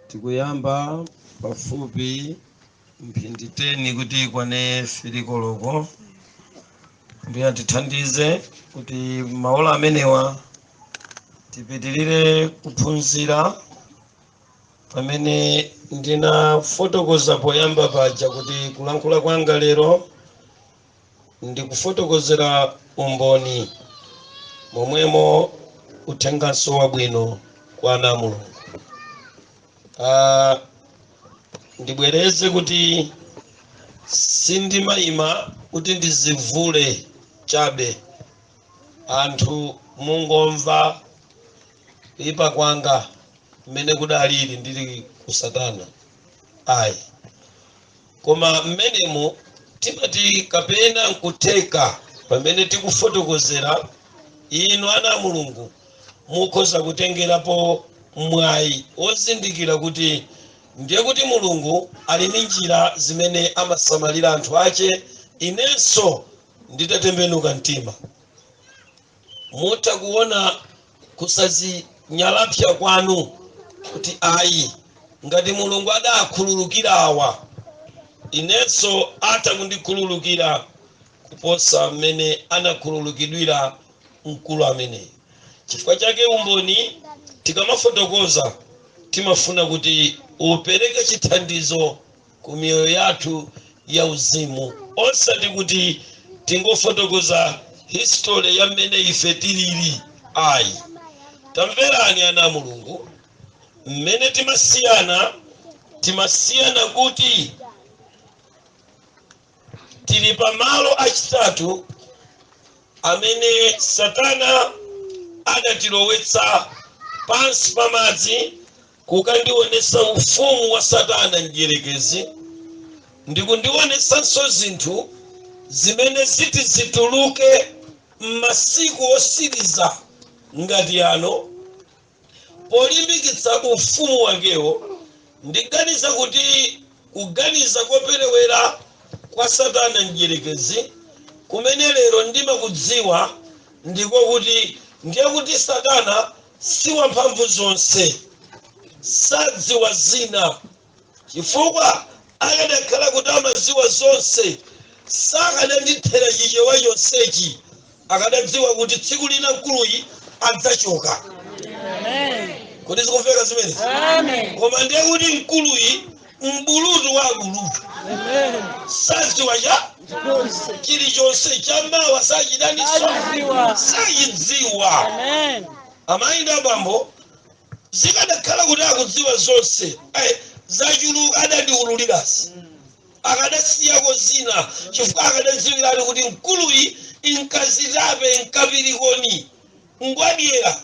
Tikuyamba pafupi mphindi 10 kuti ikwane 3 koloko. Ndiye atithandize kuti maola amenewa tipitirire kuphunzira pamene ndinafotokoza poyamba paja, kuti kulankhula kwanga lero ndikufotokozera umboni, momwemo uthenganso wabwino kwa ana a Mulungu. Ndibwereze kuti sindimayima kuti ndizivule chabe, anthu mungomva kuyipa kwanga mmene kudalili ndili ku satana, ayi. Koma mmenemo timati kapena nkutheka pamene tikufotokozera, inu ana a Mulungu mukhoza kutengerapo mwayi wozindikira kuti ndiye kuti Mulungu ali ndi njira zimene amasamalira anthu ache. Inenso nditatembenuka mtima, mutha kuona kusazinyalapsa kwanu kuti ayi, ngati Mulungu adakhululukira awa, inenso atha kundikhululukira kuposa mmene anakhululukidwira mkulu ameneyi. Chifukwa chake umboni tikamafotokoza, timafuna kuti upereke chithandizo ku miyoyo yathu ya uzimu, osati kuti tingofotokoza history ya mmene ife tilili, ayi. Tamverani ana a Mulungu, mmene timasiyana, timasiyana kuti tili pamalo achitatu amene satana adatilowetsa pansi pa madzi kukandionetsa ufumu wa satana mdierekezi, ndikundionetsanso zinthu zimene ziti zituluke m'masiku osiriza ngati ano polimbikitsa ufumu wakewo. Ndiganiza kuti kuganiza koperewera kwa satana mdierekezi kumene lero ndimakudziwa ndiko kuti ndiye kuti satana si wamphamvu zonse, sadziwa zina, chifukwa akadakhala kuti amadziwa zonse sakanandithera Chichewa chonsechi. Akadadziwa kuti tsiku lina mkuluyi adzachoka. Kuti zikumveka zimenezi? Amen. Koma ndiye kuti mkuluyi mbulutu wa abulutu, sadziwa cha chilichonse, chamawa sachidaniso. Sachidziwa. Sachidziwa. Amen. Amayi ndi abambo, zikadakhala kuti akudziwa zonse, zachuluka adandiwululirasi, akadasiyako zina, chifukwa akadadziwirani kuti mkuluyi inkazitape nkapirikoni ngwadyera,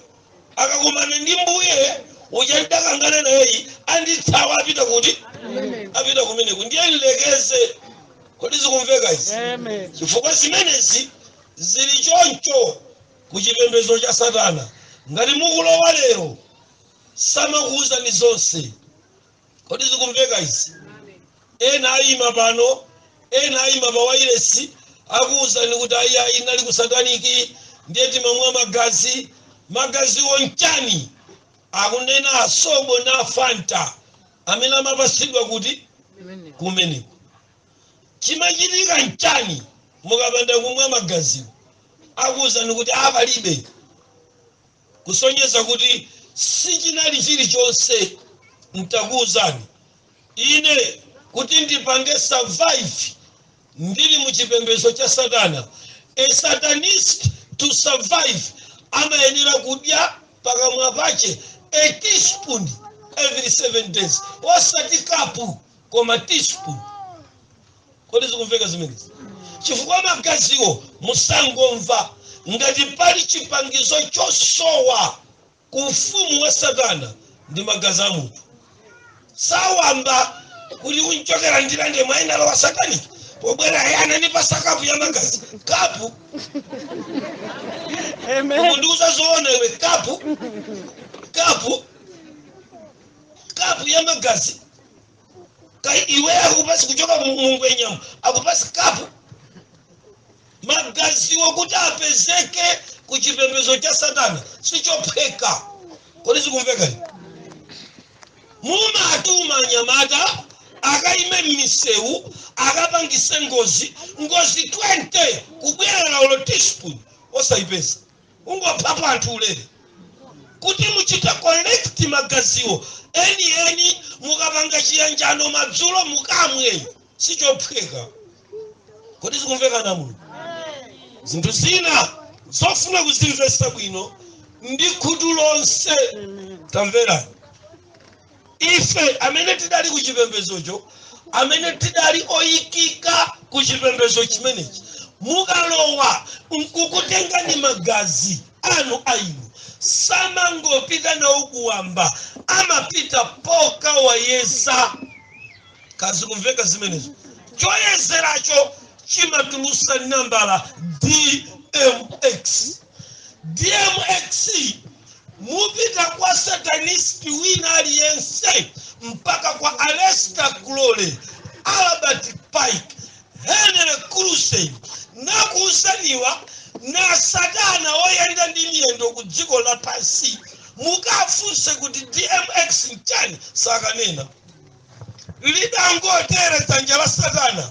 akakumana ndi mbuye uja ndakangana nayeyi andithawa, apita kuti? Apita kumeneku, ndiye nlekeze. Kodi zikumveka izi? Amen. Chifukwa zimenezi zili choncho ku chipembedzo cha satana. Ngati mukulowa lero, samakuwuzani zonse. Kodi zikumveka izi? Ena ayima pano, ena ayima pa wailesi, akuwuzani kuti ayi, ayi, nali ku satanic, ndiye timamwa magazi. Magaziwo nchani? Akunena asobo na Fanta amene amapasidwa kuti kumeneko. Chimachitika nchani mukapanda kumwa magaziwo? Akuwuzani kuti apalibe, kusonyeza kuti sichinali chilichonse. Ntakuwuzani ine kuti ndipange survive ndili mu chipembedzo cha satana, a satanist to survive amayenera kudya pakamwa pache a teaspoon every 7 days, osati kapu koma teaspoon. Kodi zikumveka zimenezi? Chifukwa magaziwo, musangomva ngati pali chipangizo chosowa ku ufumu wa satana ndi magazi a munthu. Sawamba kuti unchokera ndilande mwainalo wa satanic pobwera iye anandipasa kapu ya magazi, kapu. Amen. Ukundiuza zoona iwe? Kapu, kapu, kapu ya magazi kai iwe akupasi kuchoka mungwenyamu, akupasi kapu magaziwo kuti apezeke ku chipembedzo cha satana sichophweka. Kodi zikumveka? Mumatuma anyamata akayime m'misewu, akapangise ngozi, ngozi 20, kubwerera ulo teaspoon osayipeza, ungophapa anthu ulere. Kuti muchite collect magaziwo enieni, mukapanga chiyanjano madzulo mukamwe, sichophweka. Kodi zikumveka na Mulungu? Zinthu zina zofuna kuzimvesa bwino ndi khutu lonse. Tamverani, ife amene tidali ku chipembezocho, amene tidali oyikika ku chipembezo chimenechi, mukalowa nkukutengani magazi anu ainu, samangopita nawo kuwamba, amapita pokawayeza. Kazikumveka zimenezo? Choyezeracho chimatulusa nambala DMX. DMX, mupita kwa satanist wina aliyense, mpaka kwa Aleister Crowley, Albert Pike, Henry Crusen, nakuuzaniwa na satana oyenda ndi miyendo ku dziko lapansi, mukafunse kuti DMX nchani, sakanena. Lidangotere dzanja la satana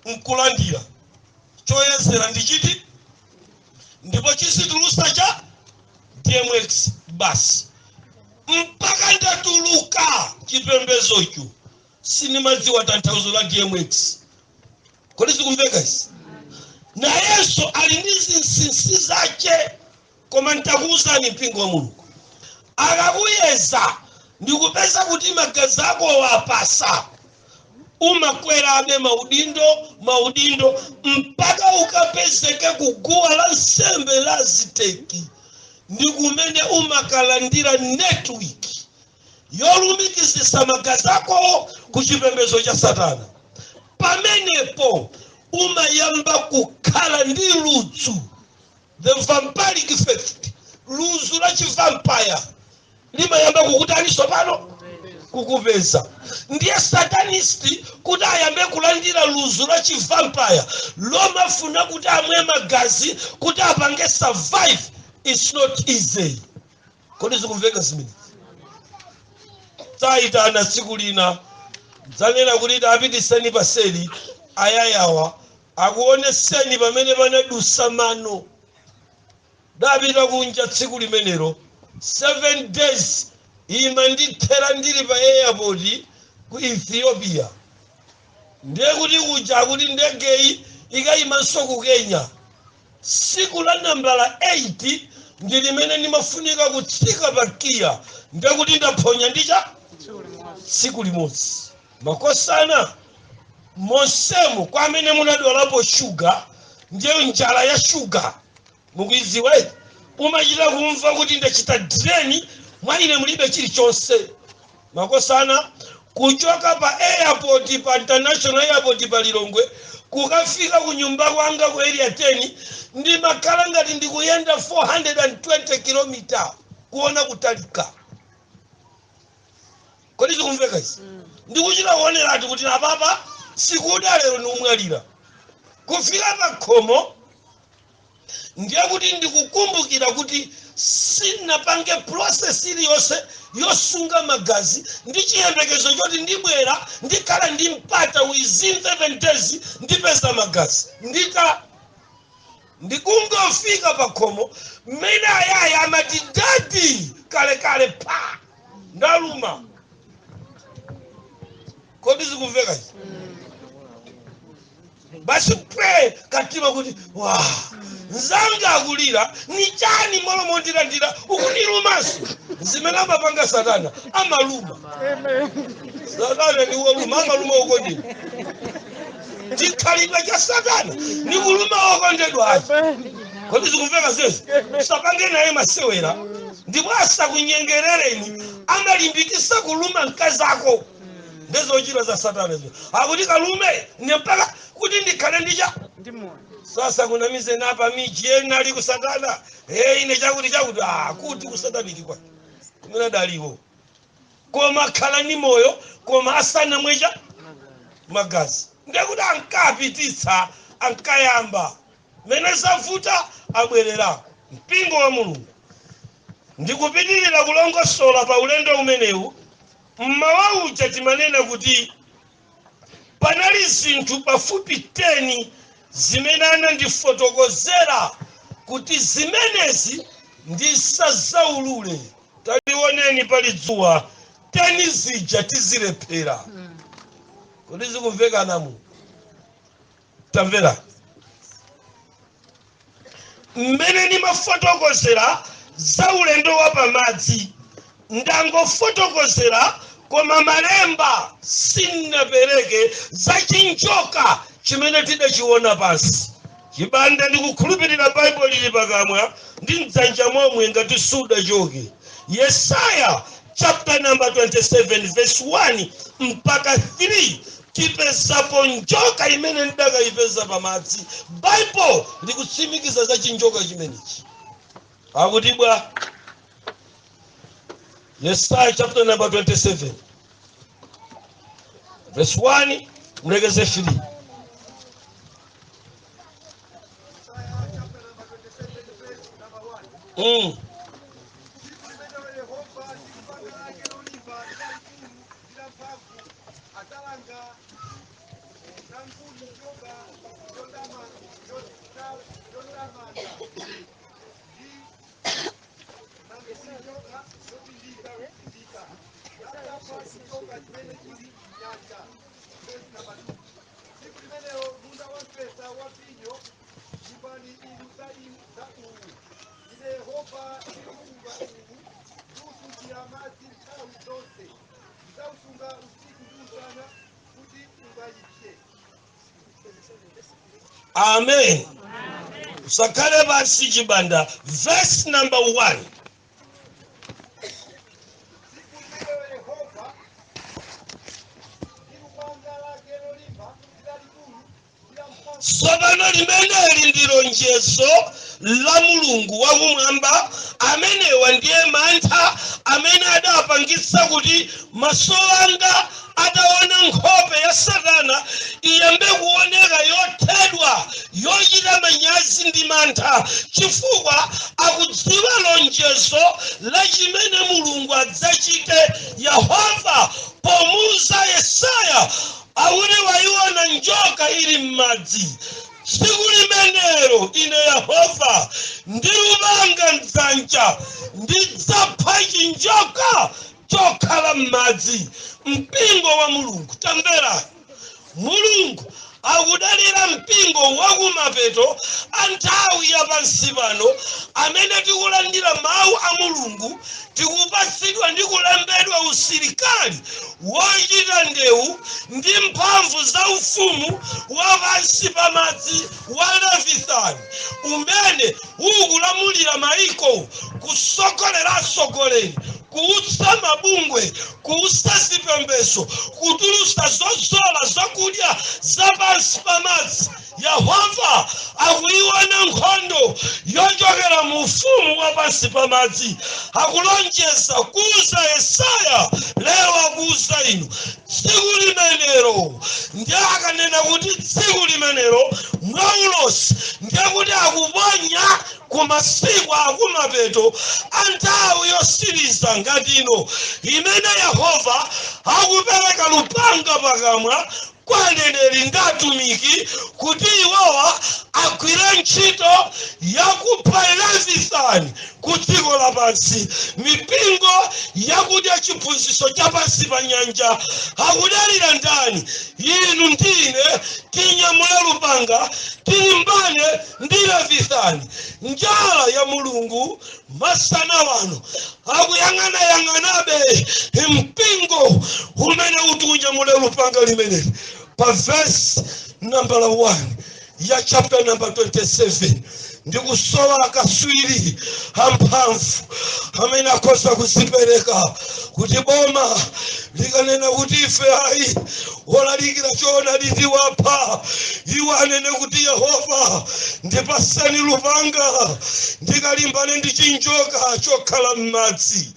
nkulandira choyezera ndi chiti, ndipo chizitulusa cha DMX basi. Mpaka ndatuluka chipembezocho, sinimadziwa tanthauzo la DMX. Kodi zikumveka izi? Nayenso ali ndi zinsinsi zace. Koma ntakuwuzani, mpingo wa Mulungu, akakuyeza ndikupeza kuti magazi ako wapasa, umakwerabe maudindo, maudindo, mpaka ukapezeke kuguwa la nsembe la Aziteki, ndi kumene umakalandira network yolumikizisa magazi ako ku chipembedzo cha satana. Pamenepo umayamba kukhala ndi ludzu, the vampiric effect, ludzu la chivampire limayamba kukutaniso pano kukupeza. Ndiye satanist kuti ayambe kulandira ludzu la chivampire lomafuna kuti amwe magazi kuti apange survive, it's not easy. Kodi zikumveka zimene? Tayitana tsiku lina, dzanena kuti tapitiseni paseli, ayayawa akuoneseni pamene panadusa mano. Dapita kunja tsiku limenelo, 7 days ima ndithera ndili pa airport ku Ethiopia. Ndiye kuti kuja kuti ndegeyi ikayimanso ku Kenya. Tsiku la nambala 8 ndi limene ndimafunika kutsika pa KIA. Ndiye kuti ndaphonya ndicha tsiku limodzi. Makosana, monsemu kwa amene munadwalapo shuga, ndiye njala ya shuga mukuidziwa iti, umachita kumva kuti ndachita drain, mwa ine mulibe chilichonse. Makosana, kuchoka pa airport, pa international airport pa Lilongwe, kukafika ku nyumba kwanga ku Area 10, ndimakhala ngati ndikuyenda 420 kilomita, kuona kutalika. Kodi zikumveka izi? Ndikuchita kuoneratu kuti apapa sikuda, lero niumwalira. Kufika pa khomo, ndiye kuti ndikukumbukira kuti sinapange process iliyonse yosunga magazi, ndi chiyembekezo choti ndibwera, ndikhala ndi mpata within 7 days ndipeza magazi. Ndita ndikungofika pa khomo, mmene ayaya amati, "Daddy," kalekale pa ndaluma. Kodi zikumveka izi? Basi, pwe katima kuti wa nzanga akulira ni chani, malo mondilandira ukundilumanso. Zimene amapanga satana, amaluma. Satana ni woluma, amaluma okondedwa. Chikhalidwe cha satana ni kuluma okondedwa achi. Kodi zikumveka zezi? Sapange naye masewera, ndipo asakunyengerereni, amalimbikisa kuluma mkazi ako. Ndezochita za satana izo, akuti kalume ne mpaka kuti ndikhale ndicha ndi moyo. Sasa kunamize napa miji ena ali kusatana, hey, ine chakuti chakuti, ah, kuti kusataniki kwake kumene adaliwo, koma khala ni moyo, koma asanamwecha magazi. Ndekuti ankapititsa, ankayamba mene zavuta, abwererako. Mpingo wa Mulungu, Ndikupitirira kulongosola pa ulendo umenewu. Mmawa uja timanena kuti panali zinthu pafupi 10 zimene anandifotokozera kuti zimenezi ndisazaulule. Talioneni pali dzuwa, 10 zija tizilephera. Kodi zikumvekanamu? Tamvera mmene ndimafotokozera za ulendo wa pamadzi. Ndangofotokozera, koma malemba sindinapereke za chinjoka chimene tidachiona pansi. Chibanda, ndikukhulupirira Baibulo lili pakamwa ndi mdzanja momwe ngati sudachoke. Yesaya chapter number 27 verse 1 mpaka 3, tipezapo njoka imene ndidakayipeza pamadzi. Baibulo likutsimikiza za chinjoka chimenechi. Akuti bwa? Yesaya chapter number 27 verse 1 mulekeze 3. Isaiah chapter number 27 verse number 1. Tsiku limenelo Yehova ndi lupanga lake lolimba ndi lalikulu ndi lamphamvu adzalanga namnguni njoka yotamanda ndi namnguni njoka yopindika pindika, nadzapha chinjoka chimene chili m'nyanja. Verse number 2. Tsiku limenelo munda wamphesa wa vinyo, imbani inu za uwu. Ine Yehova ndiusunga uwu, ndiusungira madzi nthawi zonse, ndidzausunga usiku ndi usana kuti ungayipse. Amen. Usakhale pansi, Chibanda. Verse number 1. Tsiku limenelo Yehova ndi lupanga lake lolimba ndi lalikulu ndi lamphamvu. Tsopano limeneli ndi lonjezo la Mulungu wakumwamba. Amenewa ndiye mantha amene adapangitsa kuti maso anga ataona nkhope ya Satana iyambe kuoneka yothedwa, yochita manyazi ndi mantha, chifukwa akudziwa lonjezo la chimene Mulungu adzachite. Yehova pomuuza Yesaya akuti wayiona njoka ili m'madzi. Tsiku limenelo ine Yehova ndi lupanga mdzanja ndidzapha chinjoka chokhala m'madzi. Mpingo wa Mulungu, tamvera, Mulungu akudalira mpingo wakumapeto a nthawi ya pansi pano amene tikulandira mawu a Mulungu, tikupatsidwa ndi kulembedwa usilikali wochita ndewu ndi mphamvu za ufumu wa pansi pa madzi wa Levithan umene ukulamulira maiko, kusogolera atsogoleri, kuutsa mabungwe, kuutsa zipembedzo, kutulutsa zodzola zakudya za pansi pa madzi. Yehova akuiona nkhondo yochokera mu ufumu wa pansi pa madzi. Akulonjeza kuuza Yesaya, lero akuuza inu, tsiku limenelo. Ndiye akanena kuti tsiku limenelo mwaulosi, ndiye kuti akuponya ku masiku akumapeto a nthawi yosiriza ngati ino imene Yehova akupereka lupanga pakamwa kwa aneneri ndi atumiki kuti iwowa agwire ntchito yakupha Levithani ku dziko lapansi, mipingo yakudya chiphunzitso cha pansi pa nyanja. Akudalira ndani? Inu ndine tinyamule lupanga, tilimbane ndi Levithani. Njala ya Mulungu masana wano akuyang'anayang'anabe mpingo umene uti unyamule lupanga limeneli. Pa vesi nambala 1 ya chapter number 27, ndikusowa akaswiri amphamvu amene akhoza kuzipereka kuti boma likanena kuti ife ayi. Olalikira choonadi tiwapha. Iwo anene kuti, "Yehova, ndipaseni lupanga ndikalimbane ndi chinjoka chokhala m'madzi."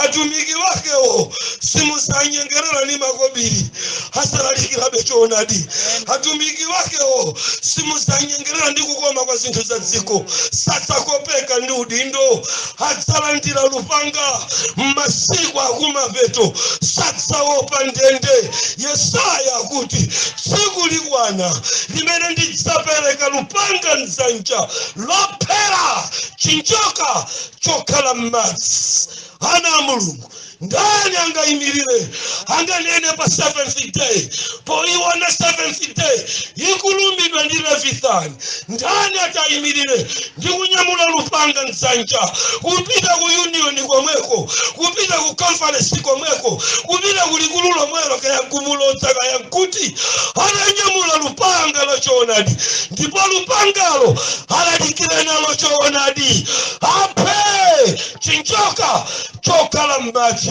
Atumiki wakewo simuzanyengerera ni makobiri, asalalikirabe choonadi. Atumiki wakewo simuzanyengerera ndi kukoma kwa zinthu za dziko, sadzakopeka ndi udindo. Adzalandira lupanga m'masiku akumapeto, sadzaopa ndende. Yesaya akuti tsiku likwana limene ndidzapereka lupanga mdzanja lophera chinjoka chokhala m'madzi. Ana a Mulungu, ndani angayimirire, anganene pa seventh day, poiona seventh day ikulumidwa ndi Leviathan? Ndani atayimirire ndi kunyamula lupanga mdzanja, kupita ku union komweko, kupita ku conference komweko, kupita ku likulu lomwelo, kaya kumulodza, kaya nkuti, atanyamula lupanga la choonadi, ndipo lupangalo alalikire nalo choonadi, aphe chinjoka chokhala m'madzi?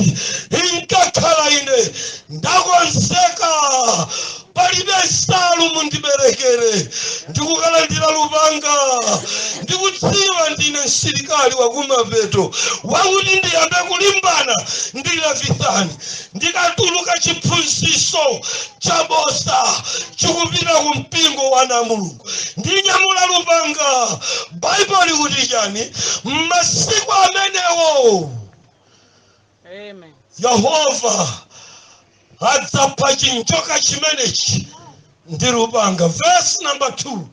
Inkakhala ine ndakonzeka, palibe nsalu mundiberekere, ndikukalandira lupanga. Ndikudziwa ndine msilikali wakumapeto, wakuti ndiyambe kulimbana ndi Leviathan. Ndikatuluka chiphunzitso chabosa chikupita ku mpingo wa ana Mulungu, ndinyamula lupanga. Baibulo likuti chani? M'masiku amenewo Amen. Yehova adzapha chinjoka chimenechi ndi lupanga. Verse number 2,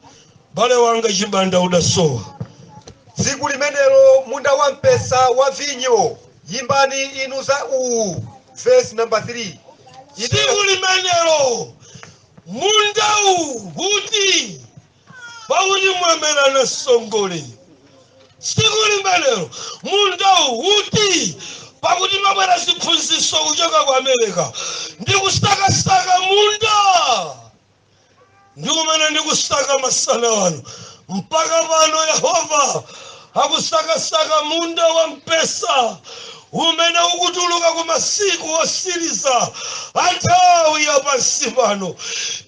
bale wanga Chibanda, udasowa. Tsiku limenelo munda wa mpesa wa vinyo, yimbani inu za uwu. Verse number 3. Tsiku limenelo mundawu kuti, pakuti mwamerana songole. Tsiku limenelo mundawu kuti, pakuti mabwera ziphunzitso kuchoka ku America ndikusakasaka munda, ndikumene ndikusaka masana wano mpaka pano. Yehova akusakasaka munda wa mpesa umene ukutuluka ku masiku osiriza a nthawi ya pansi pano.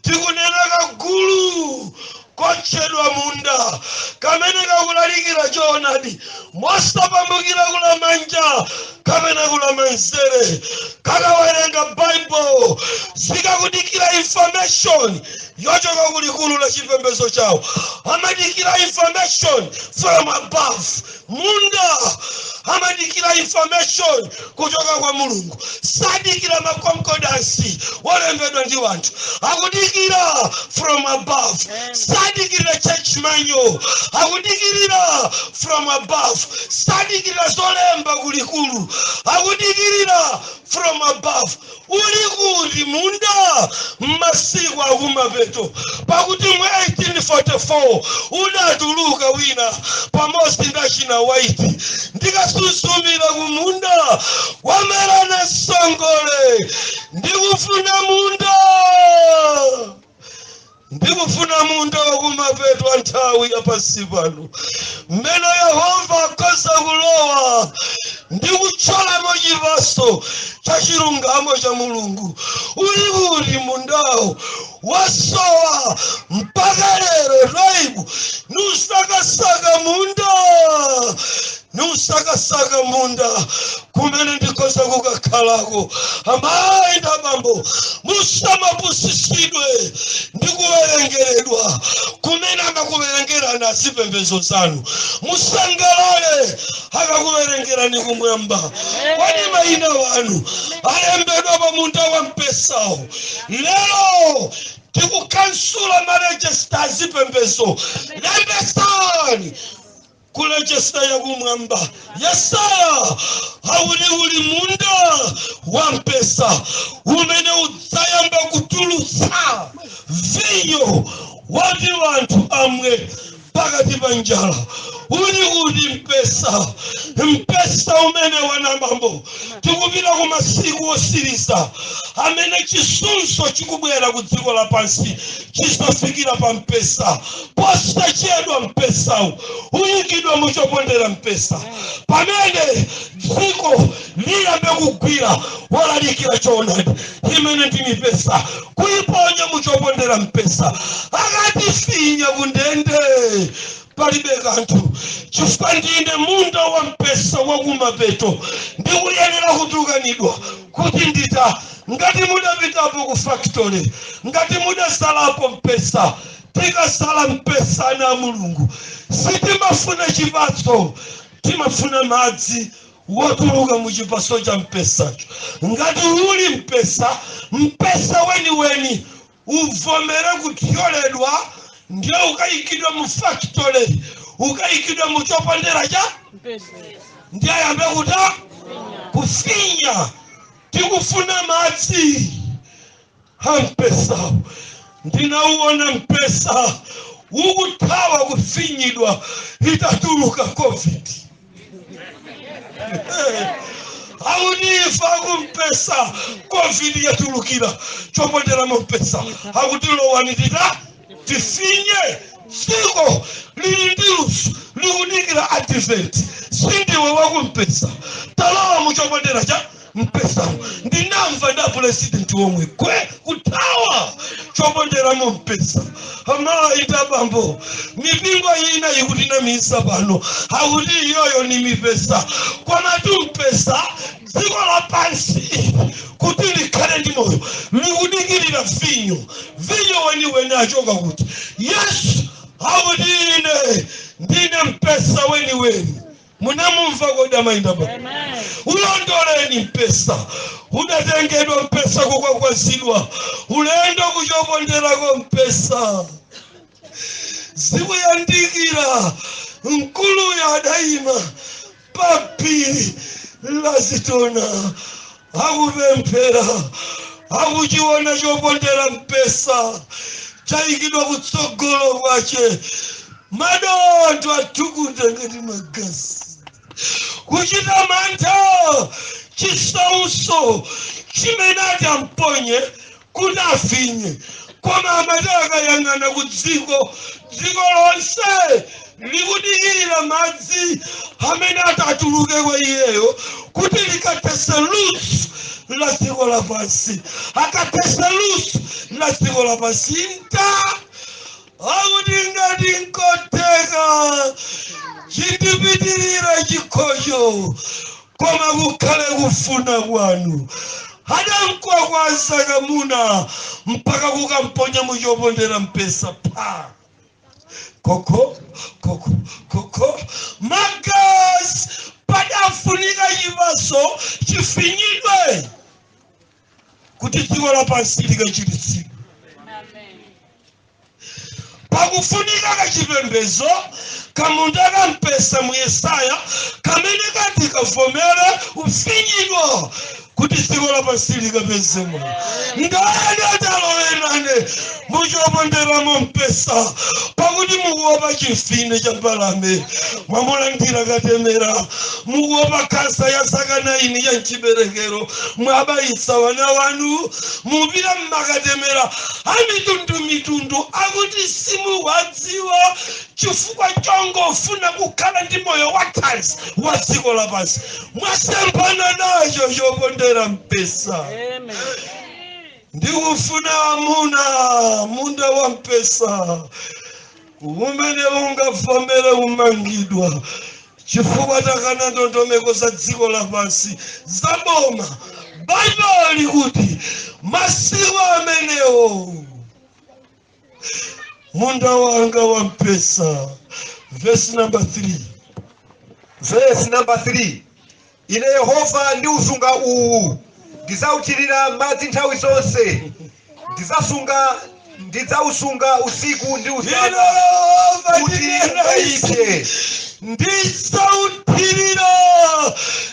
Tikunena kagulu kotchedwa munda kamene kakulalikira choonadi mosapambukira kulamanja kapena kulamanzere. Kakawerenga Baibulo, zikakudikira information yochoka kulikulu la chipembedzo chawo, amadikira information from above. Munda amadikira information kuchoka kwa Mulungu, sadikira ma concordance wolembedwa ndi wanthu, akudikira from above. Sadikirira church manual, akudikirira from above. Sadikirira zolemba kulikulu, akudikirira from above. Uli kuti munda mmasiku akumapeto? Pakuti mu 1844 udatuluka wina pamodzi ndi achina White, ndikasusumira kumunda wamerana songole. Ndikufuna munda, ndikufuna munda wakumapeto a nthawi ya pansi pano, mmene Yehova akhoza kulowa ndi kuthyolamo chipaso cha chilungamo cha Mulungu. Uli kuti mundawo? Wasowa mpaka lero. Twaibu, nusakasaka munda, nusakasaka munda kumene ndikhoza kukakhalako. Amayi ndi abambo, musamapusitsidwe ndi kuwerengeredwa kumene amakuwerengerani azipembedzo zanu. Musangalale akakuwerengerani kumwamba. Kodi mayina wanu alembedwa pa munda wa mpesawo? Lero tikukansula ma register azipembedzo. Lembesani ku register yakumwamba. Yesaya akuti uli munda wa mpesa umene udzayamba kutulutsa vinyo wati wanthu amwe pakati pa njala. Uli kuti mpesa, mpesa umene wanamambo? Tikupita ku masiku osiriza amene chisunso chikubwera ku dziko lapansi, chisafikira pa mpesa. Posachedwa mpesawu uyikidwa muchopondera mpesa, pamene dziko Liyambe kugwira wolalikira choonadi imene ndi mipesa, kuiponya muchopondera mpesa. Akatifinya kundende, palibe kanthu, chifukwa ndine munda wa mpesa wakumapeto, ndikuyenera kutukanidwa kuti ndita. Ngati mudapitapo ku factory, ngati mudasalapo mpesa, tikasala mpesa na Mulungu, sitimafuna chipatso, timafuna madzi wotuluka mu chipatso cha mpesacho. Ngati uli mpesa, mpesa weniweni uvomere kuthyoledwa, ndiye ukayikidwa mu factory, ukayikidwa mu chopondera cha mpesa, ndiye ayambe kuta kufinya. Tikufuna madzi ampesa. Ndinauona mpesa ukuthawa kufinyidwa itatuluka COVID. Akuti ifa kumpesa, COVID yatulukira choponderamo mpesa, akuti lowani tita tifinye. Dziko lili ndi luso likudikira Advent. Sindiwe wakumpesa, talowa muchopondera cha mpesa. Ndinamva nda president womwe kwe kuthawa choponderamo mpesa. Amayi, abambo, mipingo ina ikutinamisa pano, akuti iyoyo ni mipesa, komatu mpesa, dziko lapansi kuti likhale ndi moyo likudikirira vinyo. Vinyo weniweni achoka kuti? Yesu akuti, "Ine ndine mpesa weniweni." Munamumva kodi, amayi ndi abambo? Amen. Ulondoleni mpesa. Udatengedwa mpesa kukwakwazidwa ulendo kuchoponderako mpesa. Zikuyandikira, mkuluyo adayima paphiri la Zitona akupemphera, akuchiona chopondera mpesa chayikidwa kutsogolo kwache, madontho atukute ngati magazi, kuchita mantha chisauso chimene ati amponye kuti afinye. Koma amati akayang'ana ku dziko, dziko lonse likudikirira madzi amene atatuluke kwa iyeyo kuti likathese luso la dziko lapansi. Akathese luso la dziko lapansi, nta akuti, "Ngati nkoteka, chindipitirira chikhocho, koma kukhale kufuna kwanu." Adamkwakwaza kamuna mpaka kukamponya muchopondera mpesa, pa koko koko koko magazi. Padafunika chipaso chifinyidwe kuti dziko lapansi likachiritsidwe. Amen. Pakufunika kachipembezo kamunda kampesa mu Yesaya kamene kati kavomere kufinyidwa kuti dziko lapansi likapeze moyo. Ndani atalowerane muchoponderamo mpesa? Pakuti mukuopa chimfine cha mbalame, mwamulandira katemera. Mukuopa khansa ya zaka 9 ya mchiberekero, mwabayitsa wana wanu. Mupita mmakatemera a mitundumitundu akuti simuwadziwa, chifukwa chongofuna kukhala ndi moyo wathanzi wa dziko lapansi. Mwasemphana nacho chopondera mpesa. Amen. Ndikufuna amuna, munda wa mpesa umene ungavomere kumangidwa chifukwa takana ndondomeko za dziko lapansi za boma. Baibulo likuti masiku amenewo munda wanga wa mpesa, verse number 3. Verse number 3: Ine Yehova ndiusunga uwu, ndidzawuthirira madzi nthawi zonse, ndidzausunga usiku ndi Ine usana Yehova kuti ndinena izi, ungayipse. Ndidzauthirira,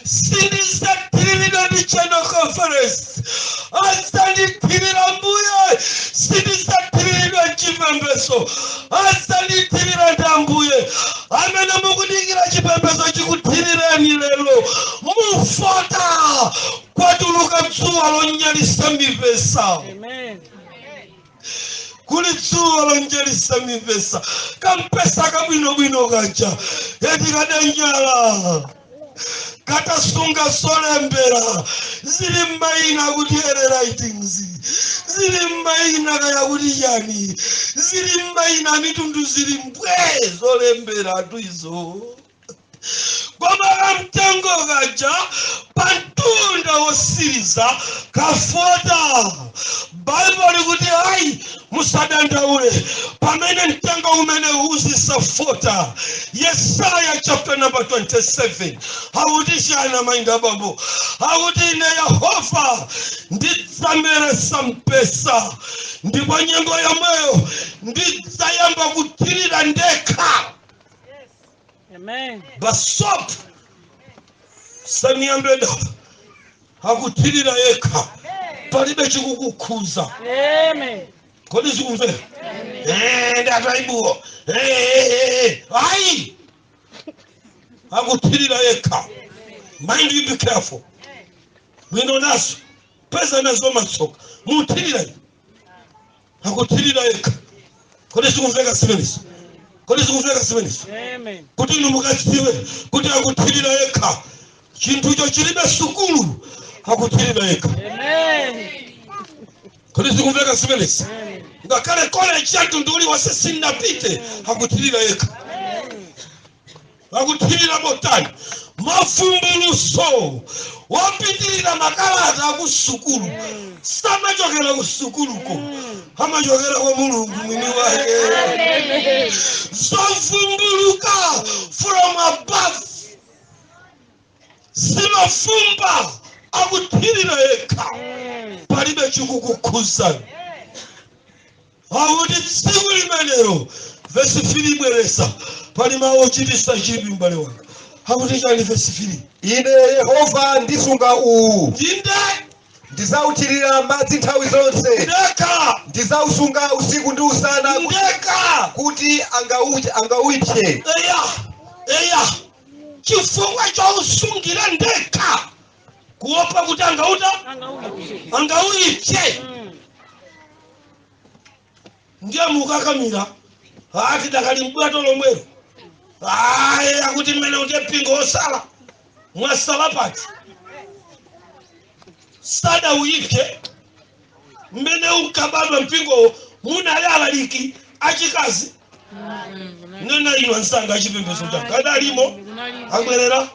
sindizathiriridwa ndi General Conference, adzandithirira Mbuye. Sindizathiriridwa mchipembezo, adzandithirira ndi Ambuye. Amene mukudikira chipembezo chikuthirireni, lero mufota. Kwatuluka dzuwa lonyalisa mipesa. Amen. Kuli dzuwa lonjalisa mipesa. Kampesa kabwinobwino kaja eti kadanyala. Katasunga solembera zili mmayina kuti ere writings, zili mmayina kaya kuti chani, zili mmayina mitundu, zili mbwe zolembera tu izo. Koma kamtengo kaja pamtunda wosiriza kafota. Baibulo likuti ayi, musadandaule pamene mtengo umene uzisafota. Yesaya chapter number 27 akuti chana, mayinda abambo? Akuti ine Yehova ndidzameresa mpesa, ndipo nyengo yomweyo ndidzayamba kuthirira ndekha. Amen. Basop saniyambe dala, akuthirira yekha, palibe chikukukhuza. Amen. Kodi zikumvera? Ndataibuwo ayi, akuthirira yekha. Mind you, be careful bwino nazo, peza nazo matsoka muthirira, akuthirira yekha. Kodi zikumveka zimenezo? Kodi zikumveka zimenezo? Amen. Kuti inu mukadziwe kuti akuthirira yekha, chinthucho chilibe sukulu, akuthirira yekha. Amen. Kodi zikumveka zimenezi? Amen. Ngakhale college ya mtundu uliwonse sinnapite, akuthirira yekha. Akuthirira motani? Mavumbuluso wapitirira makalata akusukulu, samachokera ku sukuluko, amachokera kwa Mulungu mwini wake. Zovumbuluka from above zimafumba, akuthirira yekha, palibe chikukukhuzani. Akuti tsiku limenelo, vesi 3 bweresa, pali mawu ochitisa chidwi, m'bale wanga. Akuti chali vesi 3? Ine Yehova ndisunga uwu. Inde. Ndizawuthirira madzi nthawi zonse. Ndekha. Ndizawusunga usiku ndi usana Ndekha. kuti angawipse. Eya, eya, chifukwa chausungira ndekha, kuopa kuti angauta angawipse. Ndiye mukakamira ati dakali mbwato lomwelo. Ayi, akuti mmene kuti mpingo wosala, mwasala pati? Sadawuyipse. Mmene unkabadwa mpingowo munali alaliki achikazi? Nena inu ansanga achipembedzo changa, adalimo? Abwerera,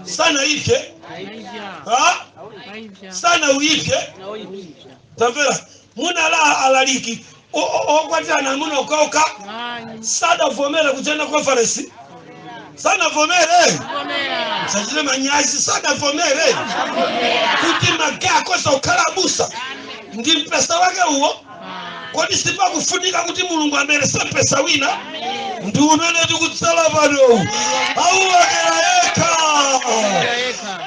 sanayipse. Ha, sanawuyipse. Tamvera, munali alaliki okwatirana amuna okhaokha? Sadavomere kuchena conference, sanavomere. Sachite manyazi, sadavomere kuti ma gay akoza kukhala abusa. Ndi mpesa wake uwo. Kodi sipakufunika kuti Mulungu amerese mpesa wina? Ndi umene tikutsala pano. Auwakera yekha,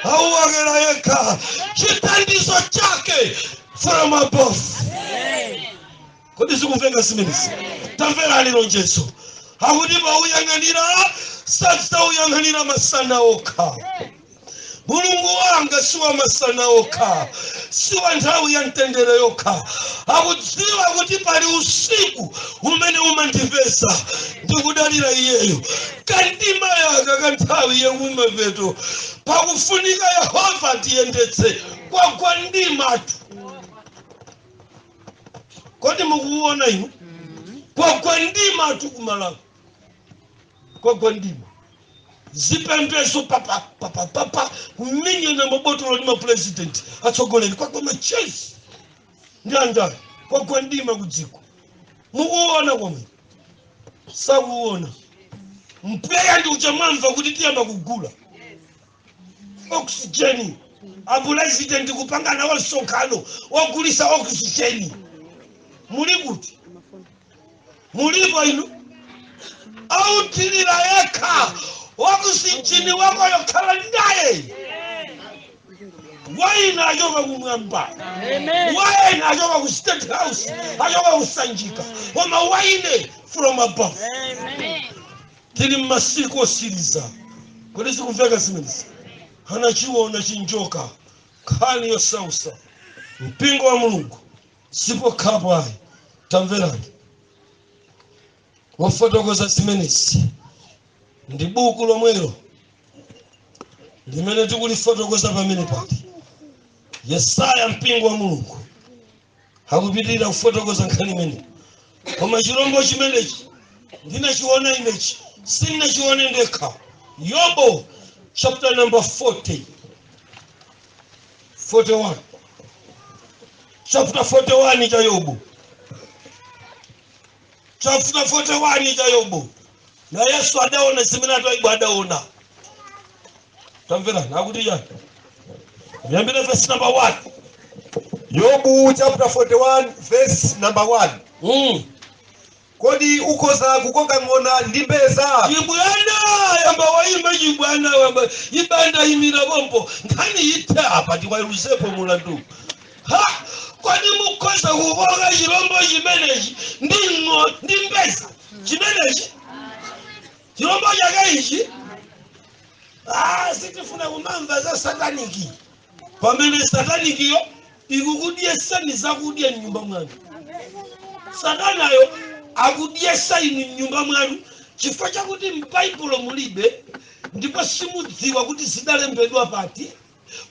auwakera yekha, chithandizo chake from above. Kodi zikumveka zimenezi? Tamvera lonjezo. Akuti pauyang'anira, sadzauyang'anira masana okha. Mulungu wanga si wa masana okha, si wa nthawi ya mtendere yokha. Akudziwa kuti pali usiku umene umandipeza ndikudalira iyeyo. Kandima yaka kanthawi yakumapeto, pakufunika Yehova tiyendetse. Kwagwa ndimatu. Kodi mukuona inu? Kwagwa ndimatu kumalawi, kwagwa ndima. Zipembedzo papa papa papa, kumenyana mabotolo ndi mapurezidenti, atsogoleri. Kwagwa machesi ndi andani. Kwagwa ndima kudziko. Mukuona komwe sakuona mpweya ndi uja mwamva kuti tiyamba kugula oxygen, apurezidenti kupangana wa msonkhano wogulisa oxygen. Muli kuti? Mulipo inu? Authirira yekha oxygen wako, yokhala naye. Waina achoka kumwamba. Amen. Waina achoka ku State House, achoka kusanjika, koma waine from above. Amen. Tili mmasiku osiriza. Kodi zikumveka zimenezi? Anachiona chinjoka, nkhani yosausa. Mpingo wa Mulungu, sipokhapo ayi. Tamverani, wafotokoza zimenezi ndi buku lomwelo. Limene tikulifotokoza pamene pali Yesaya, mpingo wa Mulungu, akupitirira kufotokoza nkhani imene. Koma chirombo chimenechi ndinachiona inechi, sindinachione ndekha. Yobo chapter number 40, 41, chapter 41 cha Yobu, chapter 41 cha Yobu. Na Yesu adaona zimene ataibu adaona. Tamverani, akuti chani? Yambira verse number 1. Yobu chapter 41 verse number 1. Kodi ukhoza kukoka ng'ona ndi mbeza? Chibwana yamba waimba chibwana, wamba ibanda imira pompo. Nkhani ithe apa, tiwayiluzepo mulandu. Ha, kodi mukhoza kukoka chirombo chimenechi ndi ng'o ndi mbeza? Chimenechi, chirombo chake ichi. Ah, sitifuna kumamva za satanic pamene satanikiyo ikukudyesani zakudya mnyumba mwanu. Satanayo akudyesa inu mnyumba mwanu chifukwa chakuti m'Baibulo mulibe, ndipo simudziwa kuti zidalembedwa pati.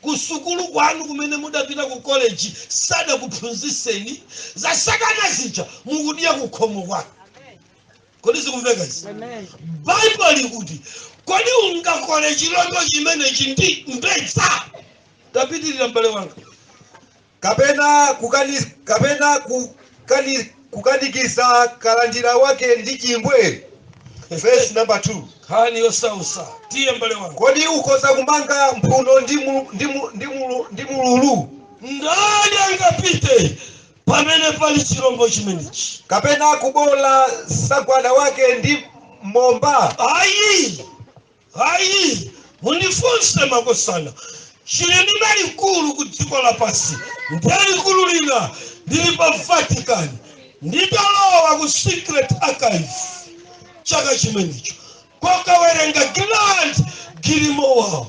Kusukulu kwanu kumene mudapita ku college sadakuphunzitseni za satana zija. Mukudya kukhomo kwanu. Kodi zikumveka izi? Amen. Baibulo likuti, kodi ungakole chilombo chimenechi ndi mbedza? Tapitirira, m'bale wanga. Kapena kukanikiza kalandira wake ndi chingwe? Verse number 2. Nkhani yosausa. Tiye, m'bale wanga. Kodi ukhoza kumanga mphuno ndi mu- ndi mu- ndi mulu- ndi mululu? Ndani angapite pamene pali chilombo chimenechi? Kapena kubola sagwada wake ndi momba? Ayi, ayi, mundifunse makosana, chili ndi malikulu ku dziko lapansi, ndiye likulu lina lili pa Vatican. Nditalowa ku secret archive chaka chimenecho kokawerenga Grand Grimoire,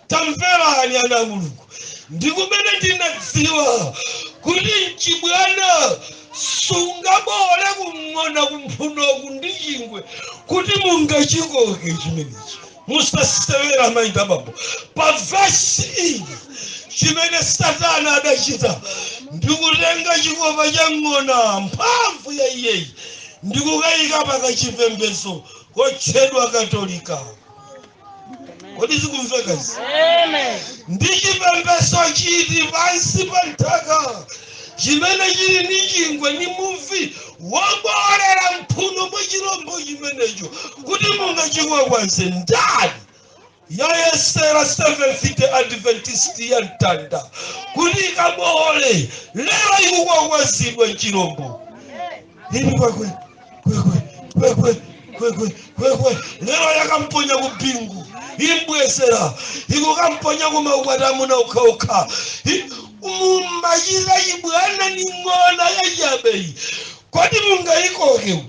tamverani ana a Mulungu, ndi kumene ndinadziwa kuti mchibwana sungabole kung'ona kumphunoku ndi chingwe kuti mungachikoke chimenechi. Musasewera, amayi ndi abambo. Pa vesi iyi, chimene Satana adachita ndikutenga chikopa cha ng'ona, mphamvu ya iyeyi, ndikukayika pakachipembedzo kotchedwa Katolika. Kodi zikumveka izi? Amen. Ndi chipembedzo chiti pansi pa nthaka chimene chili ndi chingwe ndi muvi wobolera mphuno mwa chilombo chimenecho kuti mungachikwakwanze? Ndani yayesera Seventh Day Adventist ya mtanda kuti ikabole? Lero ikukwakwazidwa mchilombo ili kwekwe kwekwe kwekwe kwekwe kwekwe. Lero yakamponya ku bingu, imbwesera ikukamponya kumaukwati amuna okhaokha. Mumachita chibwana ni ng'ona yachabeyi. Kodi mungayikoke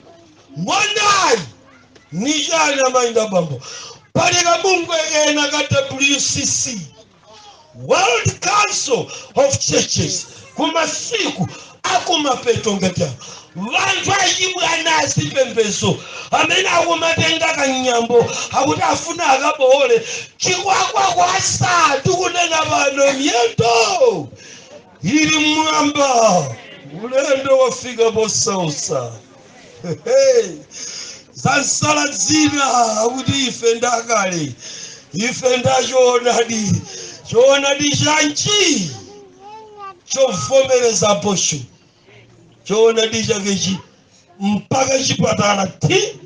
ng'onayi ni chani? Amayi ndi abambo, pali kabungwe kena ka WCC, World Council of Churches. Kumasiku akumapeto, ngati ano, vanthu achibwana azipembezo amene akumatenga kanyambo akuti afuna akaboole chikwakwakwasa, tikunena pano miyendo ili mwamba, ulendo wafika posausa. Hey, zansala dzina akuti ife ndakale, ife ndachoonadi. Choonadi chanchi chovomereza abortion? Choonadi chakechi mpaka chipatala ti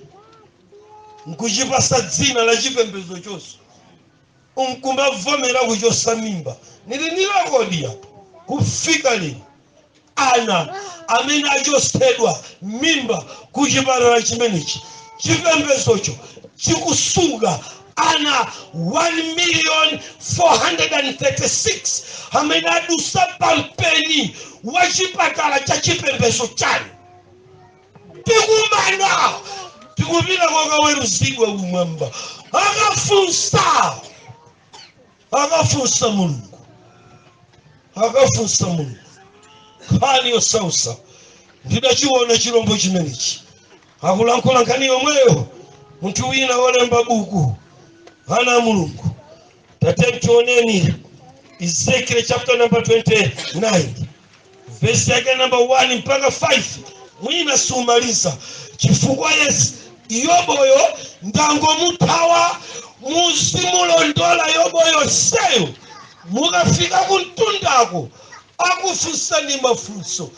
nkuchipasa dzina la chipembedzo chonse, nkumavomera kuchosa mimba. Nili ni record apo kufika lero, ana amene achosedwa mimba ku chipatala chimenechi, chipembedzocho chikusunga ana 1 million 436 amene adusa pampeni wa chipatala cha chipembedzo chanu. Tikumana, tikupita kokaweruzidwa kumwamba. Akafunsa, akafunsa Mulungu, akafunsa Mulungu. Nkhani yosausa. Ndidachiona chilombo chimenechi. Akulankhula nkhani yomweyo munthu wina wolemba buku. Ana a Mulungu, tayang'ana. Tate, tioneni Ezekiel chapter number 29, verse yake number 1 mpaka 5. Mwina sumaliza chifukwa yes, Yoboyo ndangomuthawa. Muzimulondola Yoboyo seyo. Mukafika kumtundako, akufunsani mafunso: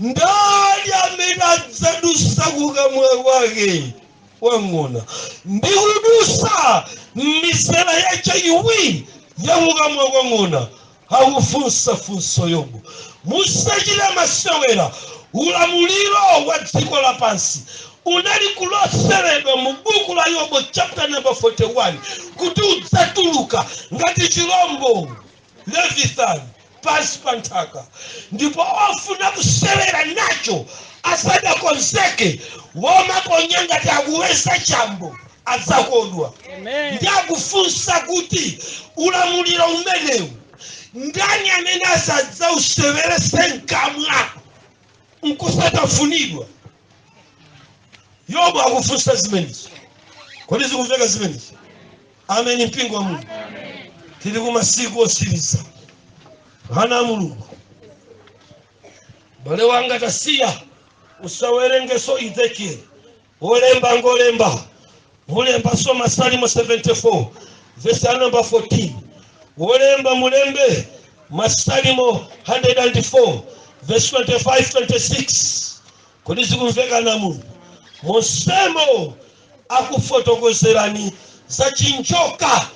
ndani amene adzadusa kukamwa kwake wang'ona ndi kudusa mizera yace iwiri yakukamwa kwang'ona? Akufunsa funso Yobu. Musachite masewera. Ulamuliro wa dziko lapansi unali kuloseredwa mu buku la Yobo chapter number 41 kuti udzatuluka ngati chirombo Leviathan pansi pa nthaka, ndipo ofuna kusewera nacho asadakonzeke, womaponya ngati akuweza chambo, adzakodwa. Amen. Ndi akufunsa kuti ulamuliro umenewu ndani amene asadzausewerese mkamwa nkusatafunidwa? Yobu akufunsa zimenezo. Kodi zikumveka zimenezo? Ameni, mpingo wa Mulungu. Tili ku masiku osiriza, ana a Mulungu. Bale wanga, tasiya, usawerengeso Ezekiel. Wolemba ngolemba, mulembaso Masalimo 74 verse ya number 14. Wolemba mulembe Masalimo 104 verse 25, 26. Kodi zikumveka na Mulungu? Monsemo akufotokozerani za chinjoka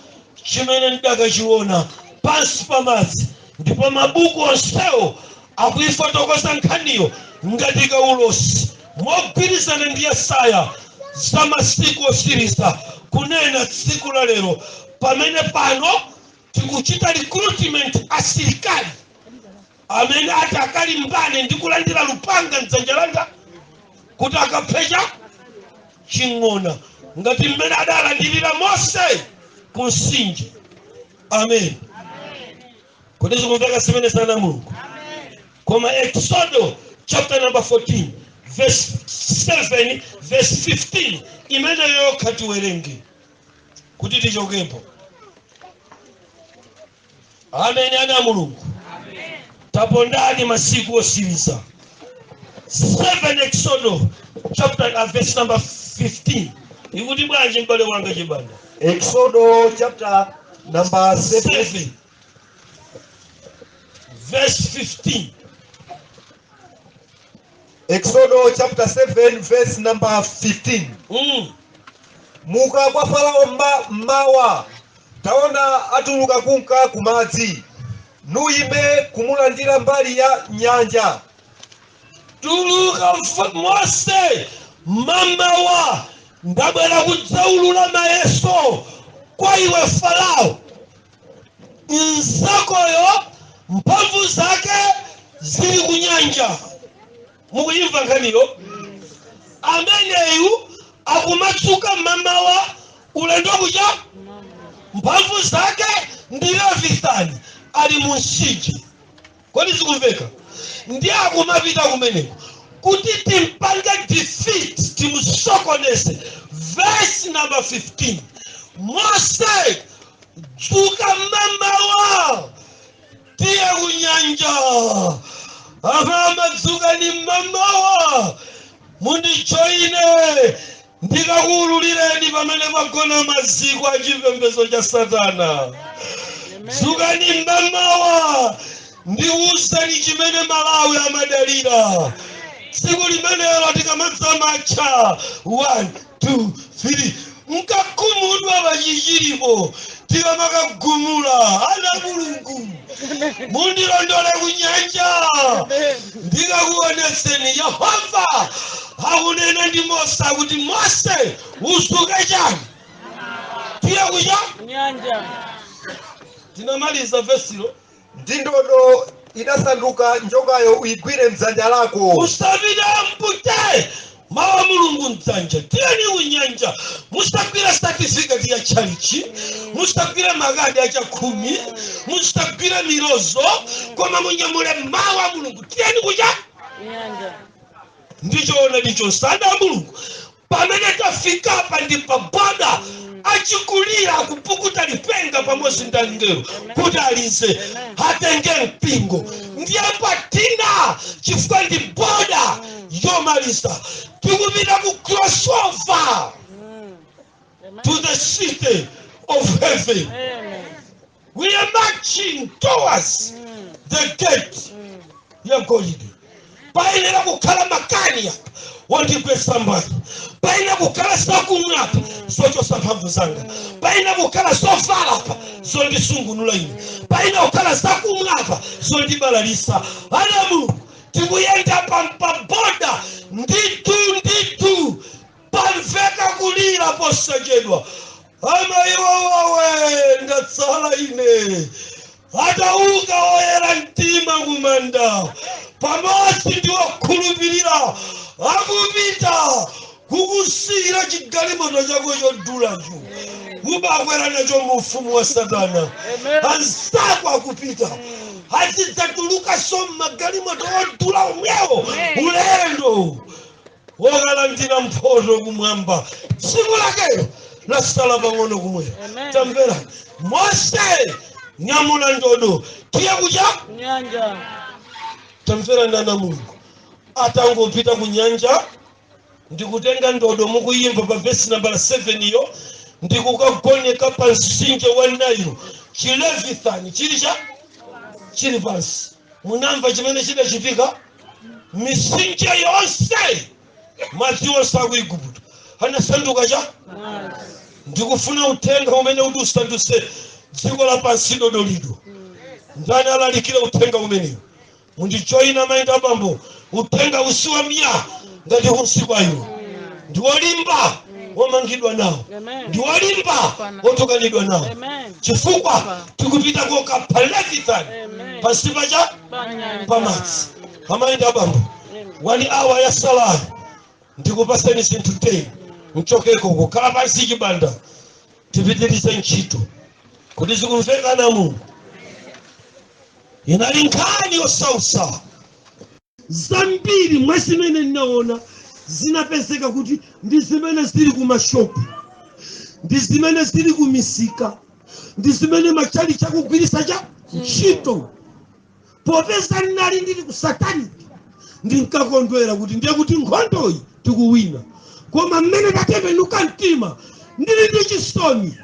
chimene ndidakachiona pansi pa madzi, ndipo mabuku onsewo akuifotokoza nkhaniyo ngati kaulosi mogwirizana ndi Yesaya za masiku osiriza, kunena tsiku la lero pamene pano tikuchita recruitment asilikali amene ati akalimbane ndi kulandira lupanga mdzanja langa kuti akaphecha ching'ona ngati mmene adalandirira Mose ku mtsinje. Amen. Kodi zikumveka zimene sana Mulungu? Koma Exodo chapter number 14 verse 7, verse 15, imene yokha tiwerenge kuti tichokepo. Amen, ana a Mulungu. Tapondani masiku osiriza. 7 Exodo chapter verse number 15 ikuti bwanji, m'bale wanga Chibanda? Exodo chapter number 7. 7 verse 15. Exodo chapter 7 verse number 15. Muka kwa Farao mmawa, taona atuluka kunka kumadzi, nuyime kumulandira mbali ya nyanja. Tuluka Mose mamawa, ndabwera kudzaulula mayeso kwa iwe Farao. Nzakoyo mphamvu zake zili kunyanja. Mukuyimva nkhaniyo? Ameneyu akumatsuka mamawa ulendo kucha, mphamvu zake ndi Leviathan ali mu mtsinje. Kodi zikumveka? Ndi akumapita kumeneko kuti timpange defeat, timusokoneze. Verse number 15: Mose, dzuka mamawa, tiye kunyanja. Amama, dzukani mamawa, mundijoine, ndikakuululireni pamene pagona maziko a chipembedzo cha Satana. Dzukani mamawa, ndiwuzeni chimene Malawi amadalira. Tsiku limenelo tikamadzamatcha 1, 2, 3, mkakhumudwa pachichilipo, tikamakagumula. Ana Mulungu, mundilondole kunyanja, ndikakuonetseni. Yehova akunena ndi Mose akuti, "Mose, uzuke chani? Tiye kucha Nyanja. Tinamaliza vesilo. Ndi ndodo idasanduka njokayo uyigwire mdzanja lako. Usapita mpute mawa Mulungu mdzanja, tiyeni kunyanja. Musagwire certificate ya tchalichi, musagwire makadi achakhumi, musagwire milozo, koma munyamule mawa Mulungu. Tiyeni kucha Nyanja. Ndichoona ndichosada Mulungu. Pamene tafikapa ndi paboda, achikulira akupukuta lipenga. akubwera pamodzi ndi angelo kuti alize atenge mpingo. Ndiye patina, chifukwa ndi border yomaliza, tikupita ku crossover to the city of heaven. Amen. We are marching towards the gate ya golide. Payenera kukhala makani apa wondigwetsa mbali, payenera kukhala zakumwa apa zochosa mphamvu zanga, payenera kukhala zovala apa zondisungunula ine, payenera kukhala zakumwa apa zondibalalisa. Ana Mulungu, tikuyenda pa border ndithu ndithu. Pamveka kulira posachedwa, "Amaiwawawe, ndatsala ine!" Atauka oyera mtima kumanda pamodzi ndi okhulupirira, akupita kukusiyira chigalimoto chako chodulacho, umakwera nacho mu ufumu wa Satana. Amen. Anzako akupita, azidzatulukaso mmagalimoto odula omwewo, ulendo wokalandira mphoto kumwamba. Tsiku lakelo lasala pang'ono kumwera. Amen. Tamvera, Mose, nyamula ndodo, tiye kucha Nyanja. Tamvera, ndana Mulungu, atangopita ku nyanja ndikutenga ndodo, mukuyimba pa vesi nambala 7 iyo, ndikukagoneka pa mtsinje wa Nailo, chiLeviathan chili cha chili pansi. Munamva chimene chidachitika? Mitsinje yonse, madzi onse aku Igupto anasanduka cha ndikufuna uthenga umene kuti usanduse dziko lapansi dodolido. Ndani alalikire uthenga umenewu? Mundijoyina, mayi, abambo. Uthenga usiwa mya ngati kunsi kwa iwo ndiwolimba womangidwa nawo, Amen. ndiwolimba wotukanidwa nawo, Amen. chifukwa tikupita kokapha Leviathan Amen. pansi pacha Panyanja. pamadzi. Amayi ndi abambo, Amen. wani awa yasalayo ndikupaseni zinthu 10, mchokeko kukhala pansi chibanda, tipitirize ntchito kuti zikumvekana. Mulungu, inali nkhani yosausa. Zambiri mwa zimene ndinaona zinapezeka kuti ndi zimene zili ku mashopu, ndi zimene zili ku misika, ndi zimene machali chakugwirisa cha ntchito. Popeza ndinali ndili ku satanic, ndinkakondwera kuti ndiye kuti nkhondoyi tikuwina. Koma mmene tatembenuka mtima, ndili ndi chisoni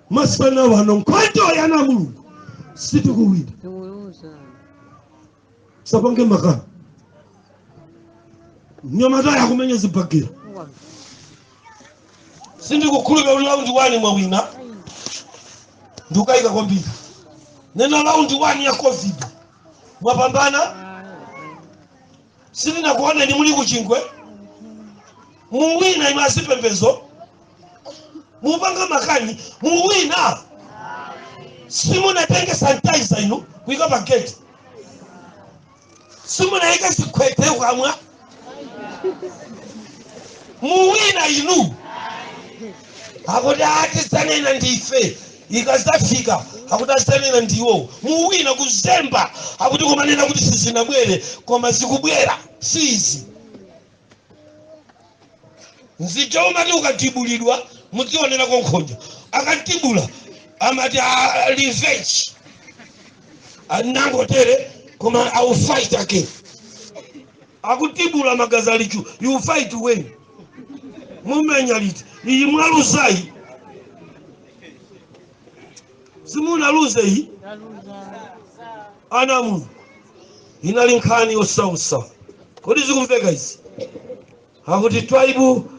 masana wano, nkhondoyi, ana Mulungu, sitikuwina. Sapange makani, mnyamata yakumenya zibhagera. Sindikukhulupirira kuti round 1 mwawina, ndikukayika kwambiri. Nena, round 1 ya COVID mwapambana? Sindinakuoneni muli kuchingwe. Muwina? Inu azipembezo mupanga makani, muwina? Simunatenge sanitizer inu kuyika pa gate, simunayike zikhwete ukamwa. Muwina inu? Akuti atizanena ndife ikazafika, akuti azanena ndiwo. Muwina kuzemba, akuti kumanena kuti sizinabwere, koma zikubwera. Sizi nzija umati ukatibulidwa, mudzionera konkhonja akatibula, amati, "Ah, revenge anangotere, koma I will fight again." Akutibula magazi alichu, you fight when? Mumenya liti? Iyi mwaluzayi, simunaluze iyi. Ana Mulungu, inali nkhani yosausa. Kodi zikumveka izi? Akuti Twaibu,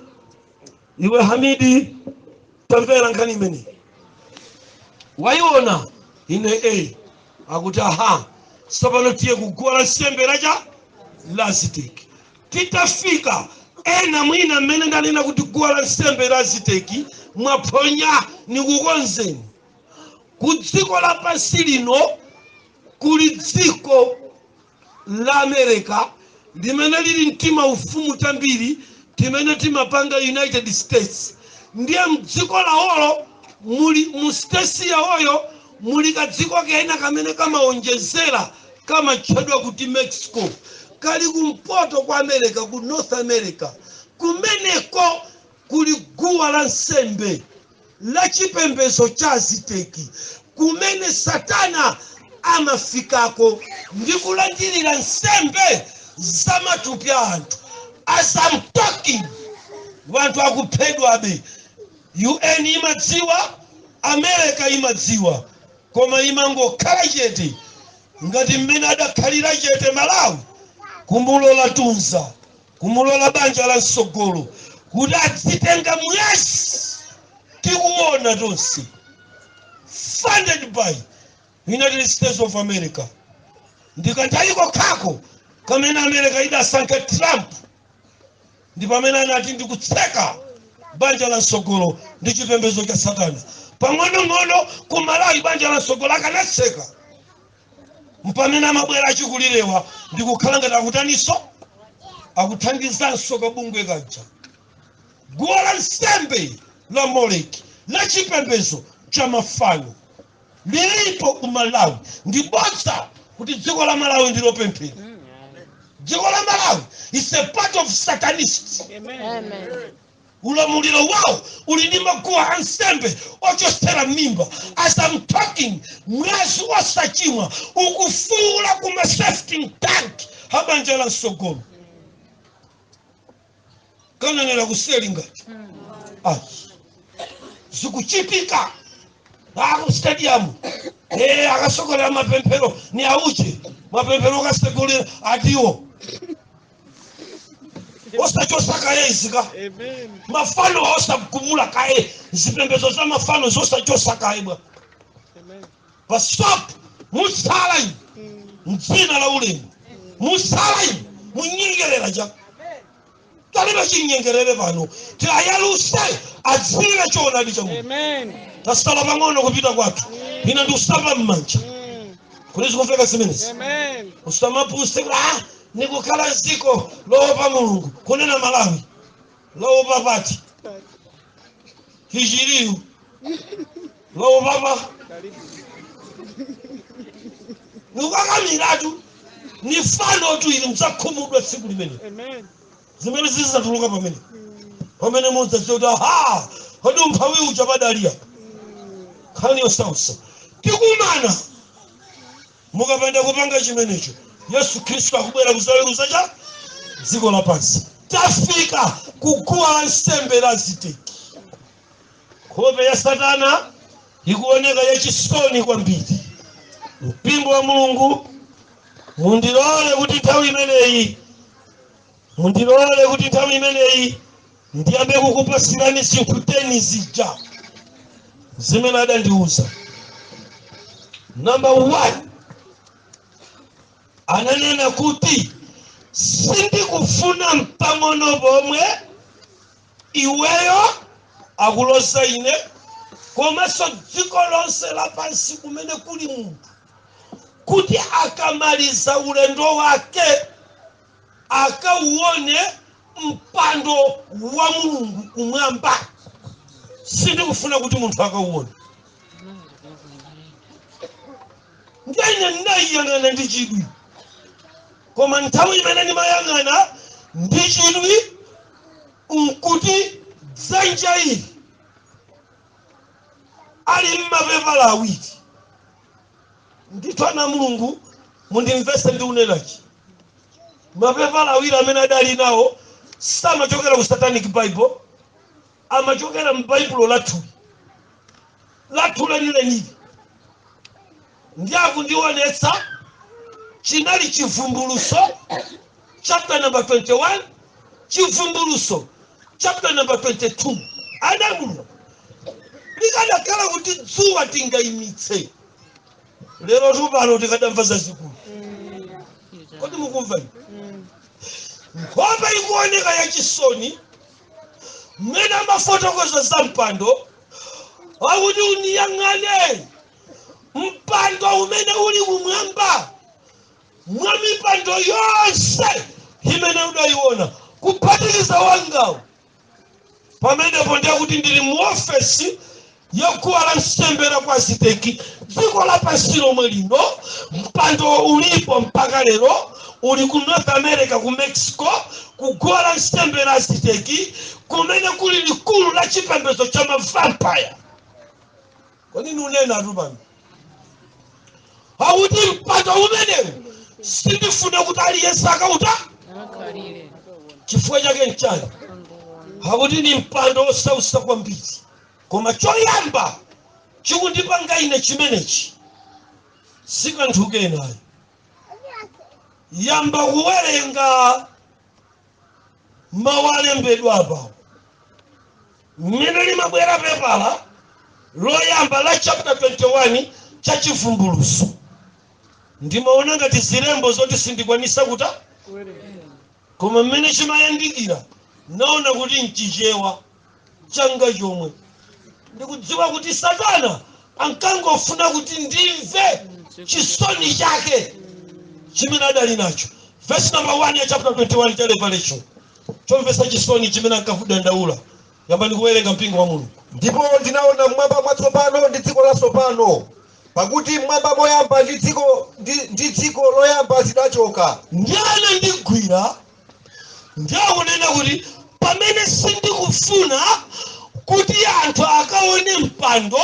iwe Hamidi, tamvera nkhani imeneyi, wayiona ine a akuti aha, tsopano tiye kuguwa la nsembe lacha la Aziteki. Titafika, ena mwina mmene ndanena kuti guwa la nsembe la Aziteki mwaphonya, nikukonzeni. Ku dziko lapansi lino kuli dziko la America limene lili mtima ufumu tambiri timene timapanga United States. Ndiye mdziko lawolo muli mu states yawoyo muli kadziko kena kamene kamaonjezera, kamatchedwa kuti Mexico, kali kumpoto kwa America, ku North America. Kumeneko kuli guwa la nsembe. La chipembedzo cha Aziteki, kumene Satana amafikako ndi kulandirira nsembe za matupi a anthu. As I'm talking, wanthu akuphedwabe. UN imadziwa, America imadziwa, koma imangokhala chete ngati mmene adakhalira chete Malawi kumulola Tunza, kumulola Banja la Msogolo kuti adzitenga mwezi tikuona tonse, funded by United States of America. Ndikanthawi kokhako kamene America idasankha Trump, ndi pamene anati ndikutseka Banja la Msogolo ndi chipembedzo cha Satana. Pang'onong'ono ku Malawi Banja la Msogolo akanatseka, mpamene amabwera achikulirewa ndikukhala ngati akutaniso, akuthandizanso kabungwe kaja, guwa la nsembe la Moleki la chipembedzo cha mafano lilipo ku Malawi. Ndi bodza kuti dziko la Malawi ndilopemphera. Dziko la Malawi is a part of Satanists. Amen. Ulamuliro wawo uli ndi maguwa ansembe ochotsera mimba. As I'm talking, mwazi osachimwa ukufuula kuma septic tank a Banja la Msogolo. Kananena kuseli ngati ayi zikuchitika aku stadium, akasokolera mapemphero ni auche mapemphero okasegulira atiwo osachosa kaye izika. Amen. Mafano osagumula kaye, zipembedzo za mafano zosachosa kaye bwa. Amen. Pasop musala inu mdzina la ulemu, musala inu munyengerera cha talibe chinyengerere pano, tiyayaluse adziwe choonadi cha Mulungu. Amen. Tasala pang'ono kupita kwathu, ine ndikusamba m'manja. Kuli zikumveka zimenezi? Amen. Usamapuse kuti ah, nikukhala dziko loopa Mulungu. Kunena Malawi loopa pati hichiriyu loopa pa nikukakamiratu ni fano tu ili, mudzakhumudwa tsiku limene Amen. zimene zizatuluka pamene mudzadziwa kuti aha, kodi umphawi uja padali apa? Nkhani yosausa tikumana mukapanda kupanga chimenecho. Yesu Khristu akubwera kuzaweruza cha dziko lapansi. Tafika kuguwa la nsembe la Aziteki. Nkhope ya Satana ikuoneka yachisoni kwambiri. Mpingo wa Mulungu, mundilole kuti nthawi imeneyi, mundilole kuti nthawi imeneyi ndiyambe kukupasirani zinthu 10 zija zimene adandiuza. Number 1, ananena kuti sindikufuna mpang'ono pomwe iweyo, akuloza ine, komanso dziko lonse lapansi kumene kuli munthu, kuti akamaliza ulendo wake akauone mpando wa Mulungu kumwamba. Sindikufuna kuti munthu akauone. Ndiye ndinayiyang'ana ndi chidwi, koma nthawi imene ndimayang'ana ndi chidwi nkuti dzanja ili ali mmapepala awiri. Ndithu ana Mulungu, mundimvese ndi unenachi, mapepala awiri amene adali nawo samachokera ku Satanic Bible, amachokera m'Baibulo lathuli, lathu lenilenili. Ndi akundionetsa chinali Chivumbuluso chapter number 21, Chivumbuluso chapter number 22. Ana Mulungu, likanakhala kuti dzuwa tingayimitse lero tupano, tikadamva zazikulu. Kodi mukumva inu? Nkhope ikuoneka yachisoni mmene amafotokoza za mpando, akuti uniyang'ane mpando umene uli kumwamba mwa mipando yonse imene udayiona, kuphatikiza wangawo. Pamenepo ndiye kuti ndili mu ofesi yaguwa la nsembe la kwa Aziteki, dziko lapansi lomwe lino. Mpando ulipo mpaka lero, uli ku North America, ku Mexico, ku guwa la nsembe la Aziteki, kumene kuli likulu la chipembedzo cha mavampire. Kodi nunena tu pano akuti mpando umenewu sindifuna kuti aliyense akauta Akhalire. Chifukwa chake nchani? Akuti ni mpando osausa kwambiri, koma choyamba chikundipanga ine chimenechi si kanthu kenayo. Yamba kuwerenga mawu alembedwa apawo mmene limabwera pepala loyamba la chapter 21 cha Chivumbuluso. Ndimaona ngati zilembo zoti sindikwanisa kuta, koma mmene chimayandikira naona kuti nchichewa changa chomwe. Ndikudziwa kuti Satana ankangofuna kuti ndimve chisoni chake chimene adali nacho. Verse number 1 ya chapter 21 cha Revelation, chomvetsa chisoni chimene ankadandaula. Yambani kuwerenga, mpingo wa Mulungu. Ndipo ndinaona mmwamba mwatsopano ndi dziko latsopano, pakuti mmwamba moyamba ndi dziko loyamba zidachoka. Ndiyane ndigwira, ndiyakunena kuti pamene sindikufuna kuti anthu akaone mpando,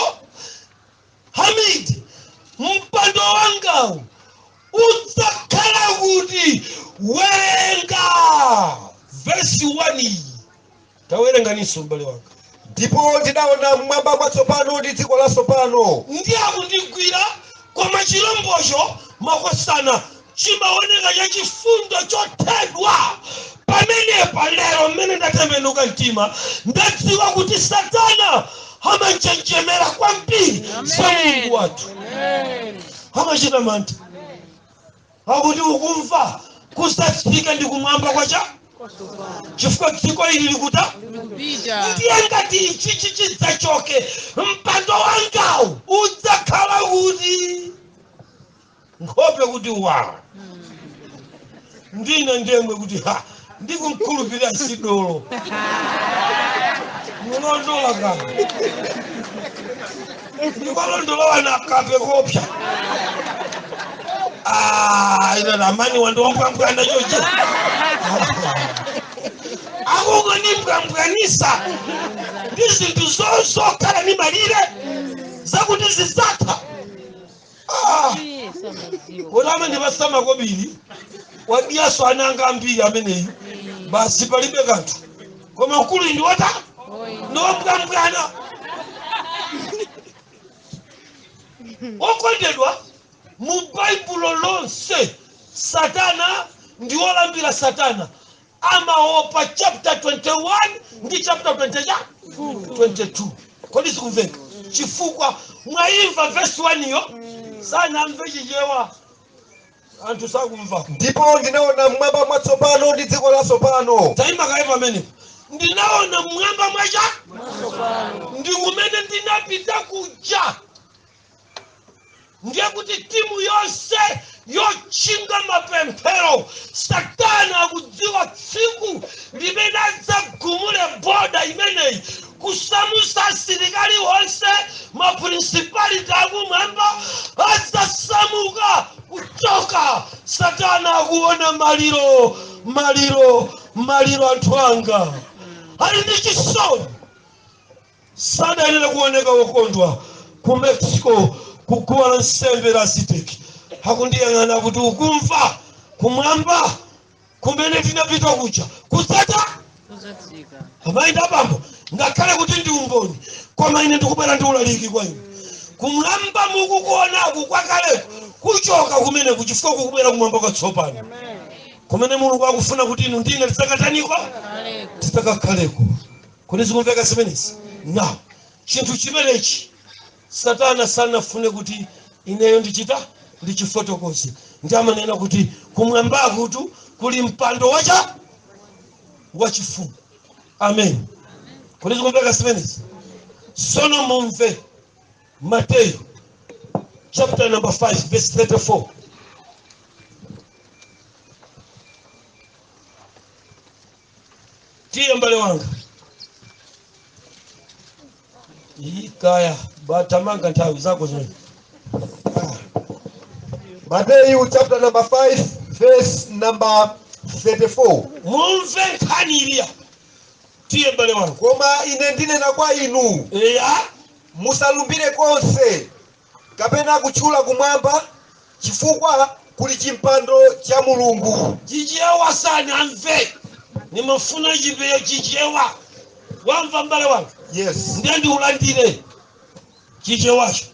Hamid, mpando wangawu udzakhala kuti? Werenga vesi 1 iyi, tawerenganinso, m'bale wanga. Ndipo ndinaona mmwamba mwatsopano ndi dziko latsopano. Ndi akundigwira, koma chilombocho, makosana, chimaoneka chachifundo chothedwa pamenepa. Lero mmene ndatembenuka mtima, ndadziwa kuti Satana amanjenjemera kwambiri za Mulungu wathu. Amen. Amachita mantha, akuti ukumva kusatsika ndi kumwamba kwacha, chifukwa dziko ili likuta Likupita. Ndiye ngati ichichi chidzachoke, mpando wangawu udzakhala kuti? Nkhope kuti wa ndine ndemwe kuti ha, ndikumkhulupirira sidolo mulondola kani, ndikwalondola wana kape kopya. Ah, ina ramani wandiwambwambwana choche akungonimbwambwanisa ndi zinthu zozokhala ni malire zakuti zizatha. Ah, Iye samadziwa. Kodi amandipasa makobiri wadiyaso ananga ambiri ameneyi, basi palibe kanthu, koma mkulu ndi wota Oi. Ndiwombwambwana. Okondedwa, mu Baibulo lonse Satana ndi wolambira Satana amaopa chapter 21 ndi chapter 20 cha 22. Kodi sikumveka? Chifukwa mwayimva verse 1 yo, sanamve Chichewa, anthu sakumva. Ndipo ndinaona mmwamba mwatsopano ndi dziko latsopano. Tayima kaye pamenepo. Ndinaona mmwamba mwacha ndi kumene ndinapita kuja, ndiye kuti timu yonse yotchinga mapemphero, Satana akudziwa tsiku limene adzagumule boda imeneyi, kusamusa asilikali onse, ma principality akumwamba adzasamuka kuchoka. Satana akuona maliro, maliro, maliro. Anthu anga ali ndi chisoni, sadayenera kuoneka wokondwa. Ku Mexico, kuguwa la nsembe la Aztec, akundiyang'ana kuti ukumva kumwamba kumene tinapita kuja kudzata Kudzatsika. Amayi ndi abambo, ngakhale kuti ndi umboni, koma ine ndikubwera ndi ulaliki kwa inu. Kumwamba mukukuonaku kwakaleko kuchoka kumene, kuchifukwa kukubwera kumwamba kwatsopano kumene Mulungu akufuna kuti inu ndine tidzakataniko? Kaleko. Tidzakakhaleko. Kodi zikumveka zimenezi? Now, chinthu chimenechi Satana sanafune kuti ineyo ndichita ndichifotokoze, ndi amanena kuti kumwambakutu kuli mpando wacha wachifumu. Amen. Kodi zikumveka zimenezi? Sono mumve Mateyu chapter number 5 verse 34. Tiye, mbale wanga, ikaya batamanga nthawi zako zimene. Mateyu chapter number 5 verse number 34. Mumve nkhani iliya. Tiye, mbale wanga. Koma ine ndinena kwa inu, Eya. Musalumbire konse kapena kutchula kumwamba, chifukwa kuli chimpando cha Mulungu. Chichewa sanamve, nimafuna chipeyo Chichewa. Wamva, mbale wanga? Yes. Ndiye ndiulandire Chichewacho.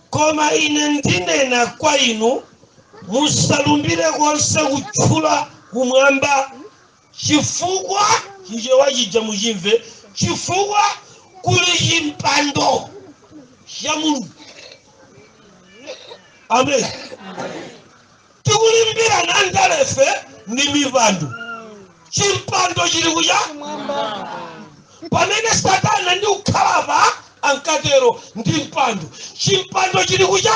Koma ine ndinena kwa inu, musalumbire konse kutchula kumwamba, chifukwa, Chichewa chija muchimve, chifukwa kuli chimpando cha Mulungu. Amen. Tikulimbirana andalefe ndi mipando, chimpando chili kucha pamene Satana ndi kukhalapa ankatero ndi mpando. Chimpando chili kucha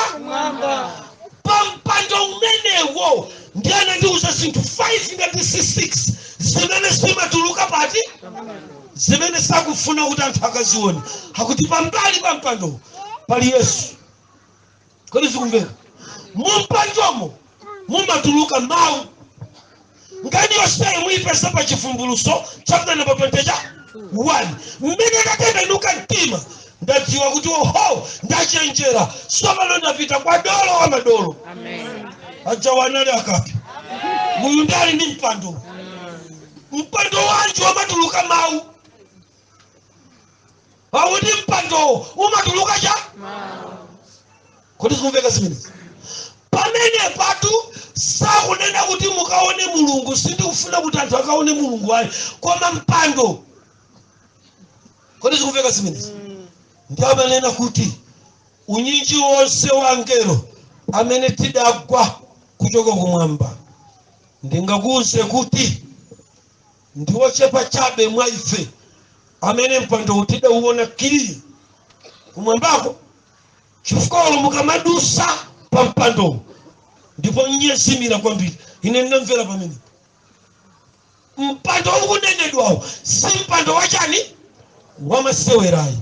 pa mpando umenewo. Ndi anandiuza zinthu 5 ngati si 6 zimene zimatuluka pati, zimene sakufuna kuti anthu akazione. Akuti pambali pa mpando pali Yesu. Kodi zikumveka? Mumpandomo mumatuluka mawu. Ngani yonseyi muyipeza pa Chivumbulutso chapter number 21. Mmene ndatembenuka mtima, ndadziwa kuti oho, ndachenjera tsopano, ndapita kwa dolo wa madolo. Amen. Aja wanali akapi muyu ndali ndi mpando. Mpando wanji wamatuluka mawu? Pakuti mpandowo umatuluka cha Kodi zikumveka zimenezi? Pamene patu sakunena kuti mukaone Mulungu. Sindikufuna kuti anthu akaone Mulungu ayi, koma mpando. Kodi zikumveka zimenezi? Ndi amanena kuti unyinji wonse wa angelo amene tidagwa kuchoka kumwamba, ndingakuwuze kuti ndi wochepa chabe mwa ife amene mpando tidauona kili kumwambako, chifukwa mukamadusa pa mpando ndipo nyezimira kwambiri. Ine ndinamvera pamene mpando ukunenedwawo si mpando wachani, wamasewerayi,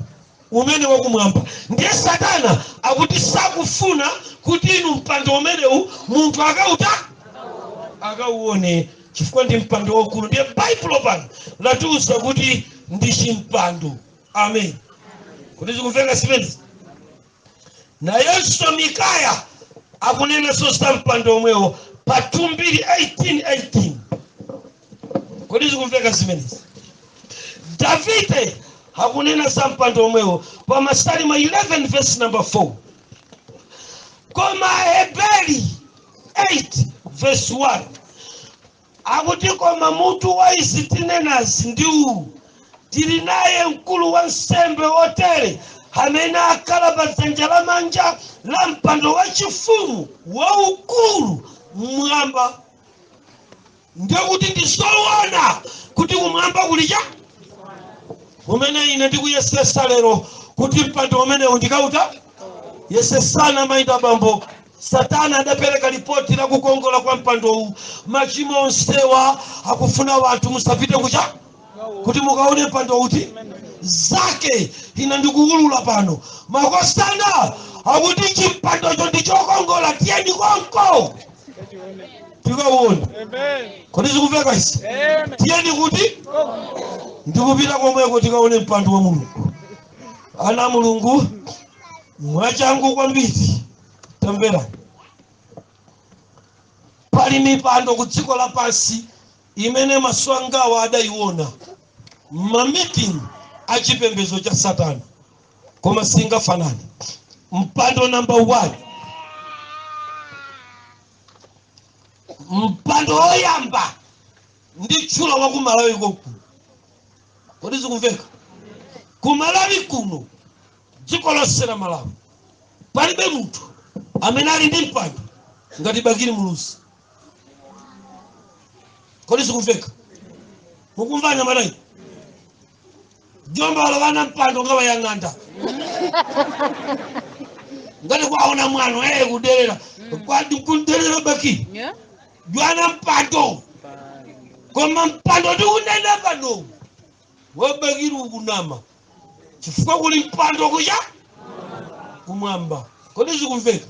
umene wakumwamba. Ndiye Satana akuti sakufuna kuti inu mpando umenewu munthu akauta akauone, chifukwa ndi mpando waukulu. Ndiye Baibulo pano latiuza kuti ndi chimpando. Amen. Kuti zikumveka zimenezi? Nayenso Mikaya akunenanso za mpando omwewo pa 2 18 18. Kodi zikumveka zimenezi? Davide akunena za mpando omwewo pa Masalimo 11 verse number 4. Koma Aheberi 8 verse 1 akuti, koma mutu wa izi tinenazi ndi uwu: tili naye mkulu wa nsembe wotere amene akhala pa dzanja lamanja la mpando wachifumu waukulu mmwamba. Ndiye kuti ndizoona kuti kumwamba kuli cha kumene ine ndikuyesesa lero kuti mpando umenewu ndikauta yesesana. Mayi, abambo, Satana adapereka ripoti la kukongola kwa mpandowu. Machimo onsewa akufuna wanthu musapite kucha kuti mukaone mpando uti zake. Ine ndikuwulula pano, makosana akuti chimpandocho ndichokongola, tiyeni konko tikauone. Kodi zikumveka izi? Tiyeni kuti ndikupita komweko tikaone mpando wa Mulungu. Ana Mulungu, mwachangu kwambiri, tamvera. Pali mipando ku dziko lapansi imene maso angawa adayiona mamiting achipembedzo cha Satana, koma singafanane. Mpando number 1, mpando woyamba ndi tchula wa ku Malawi konkuno. Kodi zikumveka? Ku Malawi kuno, dziko lonse la Malawi, palibe munthu amene ali ndi mpando ngati Bakili Muluzi. Kodi zikumveka? Mukumvana malayi jomba wana mpando nga wayang'anda ngati kwaona mwano kuderera kwadi kuderera Bakili jwana mpando. Koma mpando tikunena pano wa Bakili ukunama, chifukwa kuli mpando kucha kumwamba. Kodi zikumveka?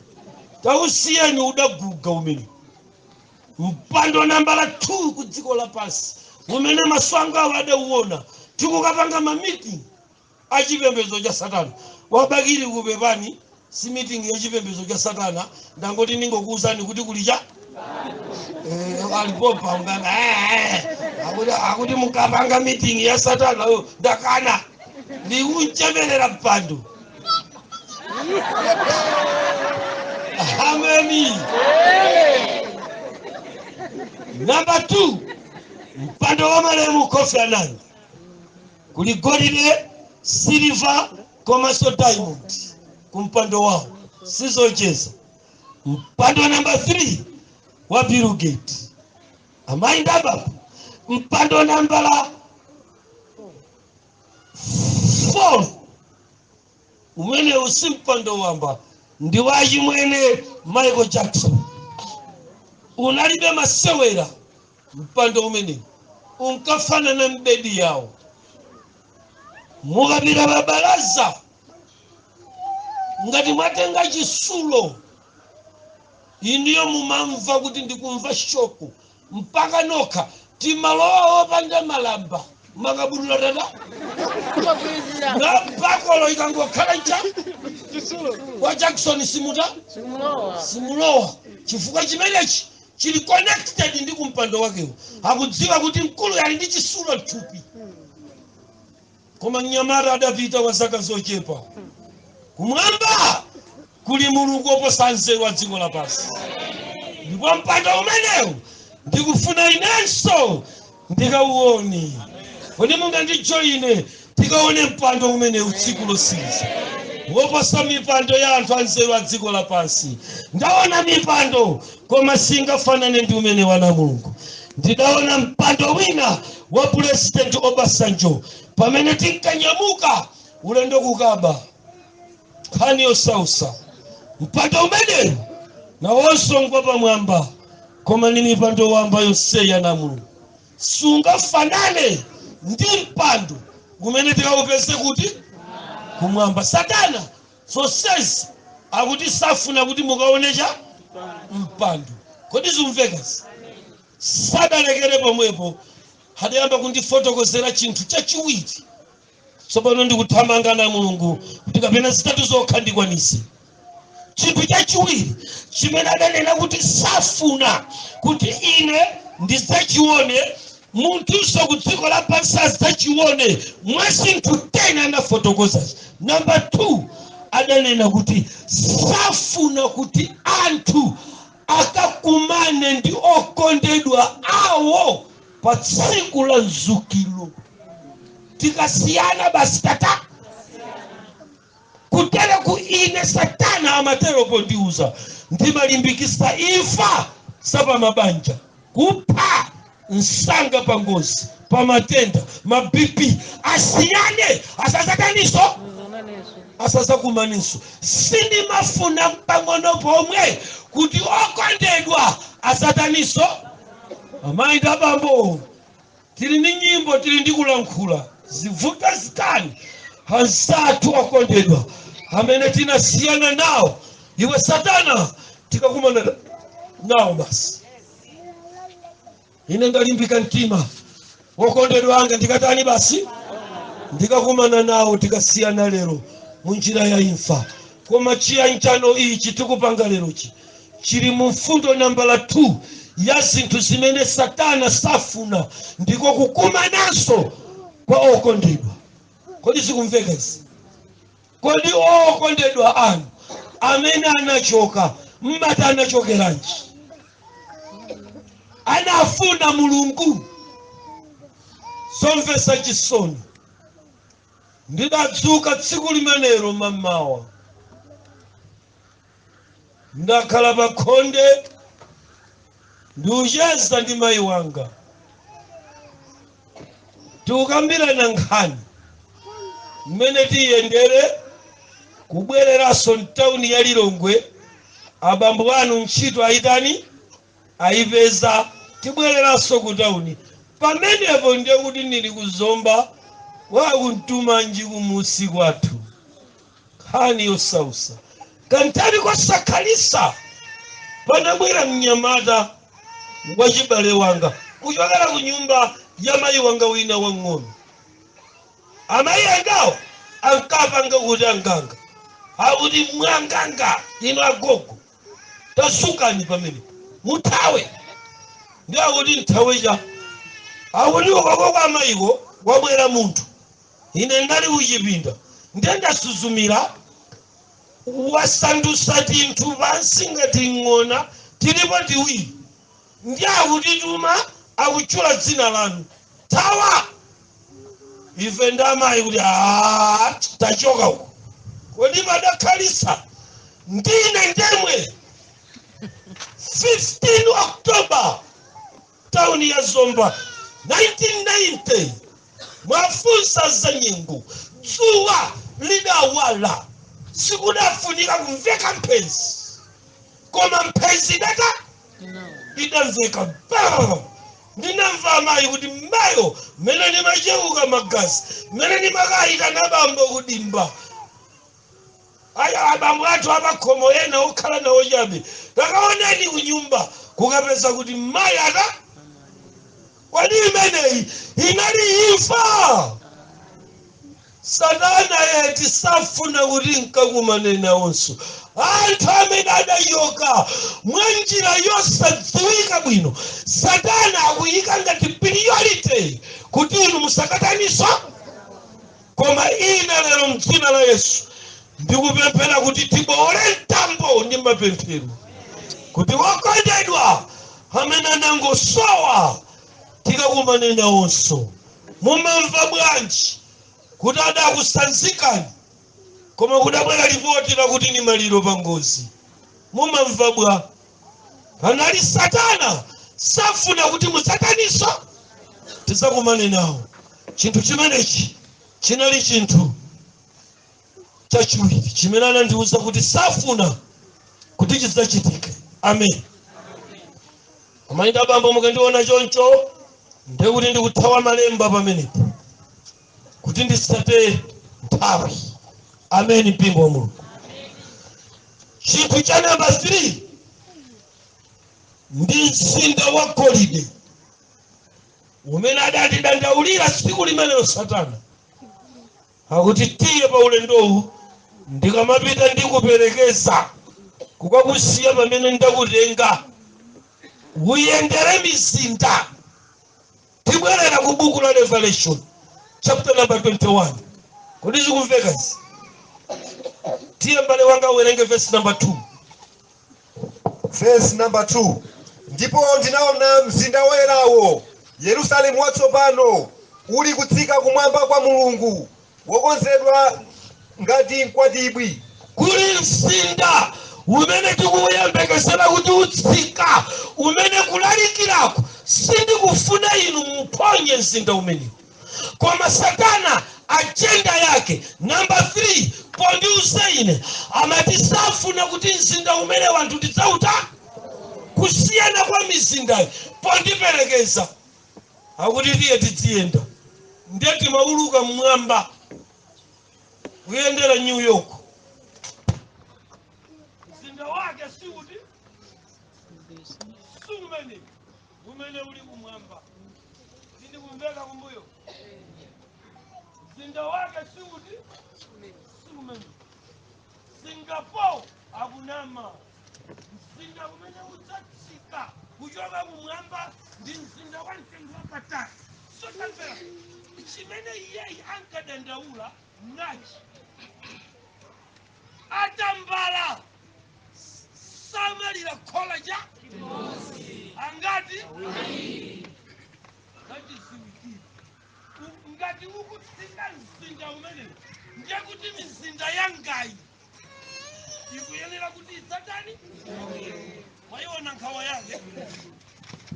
Tausiyeni, udaguga umene. Mpando nambala 2 ku dziko lapansi umene maso angawo adauona tikukapanga ma meeting. Achipembedzo cha satana wabakiri kupepani, si meeting ya chipembedzo cha satana. Ndangoti ningokuwuzani kuti kuli cha alipopa unganga akuti mukapanga meeting ya satana. Oh, ndakana ndikunchemerera mpando. Ameni. Namba 2, mpando wa malemu Kofi Annan kuli golide, silver komanso diamond kumpando wawo, sizocheza. Mpando namba 3 wa Bill Gates, amayi ndi abambo. Mpando nambala 4 umenewu si mpando wamba, ndi wachimwene Michael Jackson. Unalibe masewera mpando umenewu, unkafanana mbedi yawo. Mukapita pa balaza, ngati mwatenga chisulo iniyo, mumamva kuti ndikumva shock mpaka nokha. Timalowa wopanda malamba, makabudula tata Kumagwirizira. Nga bakolo ikangokhala ncha wa Jackson, simuta Simulowa. Simulowa, chifukwa chimenechi chili connected ndi kumpando wakewo. Akudziwa kuti mkulu ali ndi chisulo mthupi. Koma mnyamata adapita kwa zaka zochepa. Kumwamba kuli Mulungu oposa nzeru wa dziko lapansi, ndipo mpando umenewu ndikufuna inenso ndikauone. Kodi mungandijoyine tikaone mpando umenewu tsiku losiriza, woposa mipando ya anthu anzeru a dziko lapansi? Ndaona mipando, koma singafanane ndi umene wana Mulungu. Ndidaona mpando wina wa President Obasanjo pamene tinkanyamuka ulendo kukaba, nkhani yosausa. Mpando umenewu nawonso ngwa pamwamba, koma ni mipando wamba yonseya na Mulungu sungafanane ndi mpando umene tikawupeze kuti kumwamba. Satana zonsezi akuti safuna kuti mukaonecha mpando. Kodi zimvekazi? Sadalekere pomwepo, adayamba kundifotokozera chinthu chachiwiri. Tsopano ndikuthamanga na Mulungu kuti kapena zitatu zokha ndikwanise. Chinthu chachiwiri chimene adanena kuti safuna kuti ine ndidzachione, munthunso ku dziko lapansi adzachione, mwa zinthu 10 anafotokozazi, namba 2 adanena kuti safuna kuti anthu akakumane ndi okondedwa awo pa tsiku la mzukiro. Tikasiyana basi, tata kutera ku ine. Satana amatero pondiuza, ndimalimbikisa imfa zapamabanja, kupha msanga pa ngozi, pa matenda, ma BP, asiyane, asazataniso. Muzonaneso. Asazakumaninso. Sindimafuna pang'ono pomwe kuti okondedwa asataniso. Amayi ndi abambo, tili ndi nyimbo, tili ndi kulankhula, zivuta zitani, anzathu okondedwa amene tinasiyana nawo, iwe satana, tikakumana nawo basi. Ine ndalimbika mtima, wokondedwa anga ndikatani? Basi, ndikakumana nawo. Tikasiyana lero munjira ya imfa, koma chiyanjano ichi tikupanga lerochi chili mu mfundo nambala 2 ya zinthu zimene satana safuna, ndiko kukumananso kwa okondedwa. Kodi zikumveka izi? Kodi okondedwa anu amene anachoka, mmati anachokeranji? Anafuna Mulungu? Zomvetsa chisoni, ndidadzuka tsiku limenelo mammawa, ndakhala pa khonde ndiucheza ndi mayi wanga, tikukambirana nkhani mmene tiyendere kubwereranso mtawuni ya Lilongwe. Abambo anu ntchito ayitani? Ayipeza. Tibwereranso ku tawuni. Pamenepo ndiye kuti ndili kuzomba wakumtumanji kumusi kwathu. Nkhani yosausa. Kanthawi kosakhalisa panabwera mnyamata wachibale wanga kuchokera ku nyumba ya mayi wanga wina wang'ono. Amayi angawo Ankapanga kuti anganga, akuti mwanganga ino, agogo tasukani pamene muthawe. Ndi akuti nthawe cha, akuti ukako kwa amayiko wabwera munthu. Ine ndali kuchipinda, ndiye ndasuzumira, wasandusa tinthu pansi ngati ng'ona, tilipo tiwiri. Ndi akuti tuma akutchula dzina lanu, thawa. Ife ndi amayi kuti, "Ah, tachoka uko." Kodi padakhalisa ndine ndemwe 15 October, tauni ya Zomba, 1990. Mwafunsa za nyengo, dzuwa lidawala, sikudafunika kumveka mphenzi, koma mphenzi idata idamveka ba. Ndinamva amayi kuti mayo, mmene ndimacheuka magazi, mmene ndimakayika nabambo kudimba. Aya, abambo athu apakhomo ena okhala nawo chabe, takaoneni kunyumba, kukapeza kuti mayi ata. Kodi imeneyi inali imfa? Satana yeti safuna kuti nkakumane nawonso anthu amene adachoka mwa njira yosadziwika bwino. Satana akuyika ngati priority kuti inu musakataniso. Koma ine lero mdzina la Yesu ndikupemphera kuti tibowole mtambo ndi mapemphero, kuti wokondedwa amene anangosowa tikakumane nawonso. Mumamva bwanji kuti adakusanzikani, koma kudabwera ripoti lakuti ni maliro pa ngozi? Mumamva bwa? Panali satana safuna kuti musataniso tizakumane nawo. Chinthu chimenechi chinali chinthu chachiwiri chimene anandiwuza kuti safuna kuti chidzachitike. Amen. Amayi ndi abambo, mukandiona choncho ndekuti ndikuthawa malemba pamenepo kuti ndisate nthawi. Amen, mpingo wa Mulungu. Chinthu cha namba 3 ndi mzinda wa golide umene adatidandaulira tsiku limenelo. Satana akuti, "Tiye pa ulendowu, ndikamapita ndikuperekeza kukakusiya pamene ndakutenga, uyendere mizinda." Tibwerera ku buku la Revelation chapter number 21. Kodi zikumveka izi? Tiye mbale wanga uwerenge verse number 2. Verse number 2: Ndipo ndinaona mzinda woyerawo, Yerusalemu watsopano, uli kutsika kumwamba kwa Mulungu, wokonzedwa ngati mkwatibwi. Kuli mzinda umene tikuyembekezera kuti utsika, umene kulalikirako sindikufuna inu muphonye mzinda umenewu. Koma satana agenda yake namba 3 pondiuza ine, amati safuna kuti mzinda umene wanthu tidzauta kusiyana kwa mizindayi. Pondiperekeza akuti tiye tidziyenda, ndiye timauluka mmwamba kuyendera New York. Mzinda wake sikuti sumene umene uli kumwamba. Sindikumveka kumbuyo. Mzinda wake sikuti sumene. Singapore akunama. Mzinda umene udzatsika kuchoka kumwamba ndi mzinda wa mtengo wapatali. Sotamvera chimene iyeyi ankadandaula nachi: atambala samalira khola cha angati kachiziwikira. Ngati ukutsika mzinda umenewu, ndiye kuti mizinda yangayi ikuyenera kuti idzatani? Mwayiona nkhawa yake?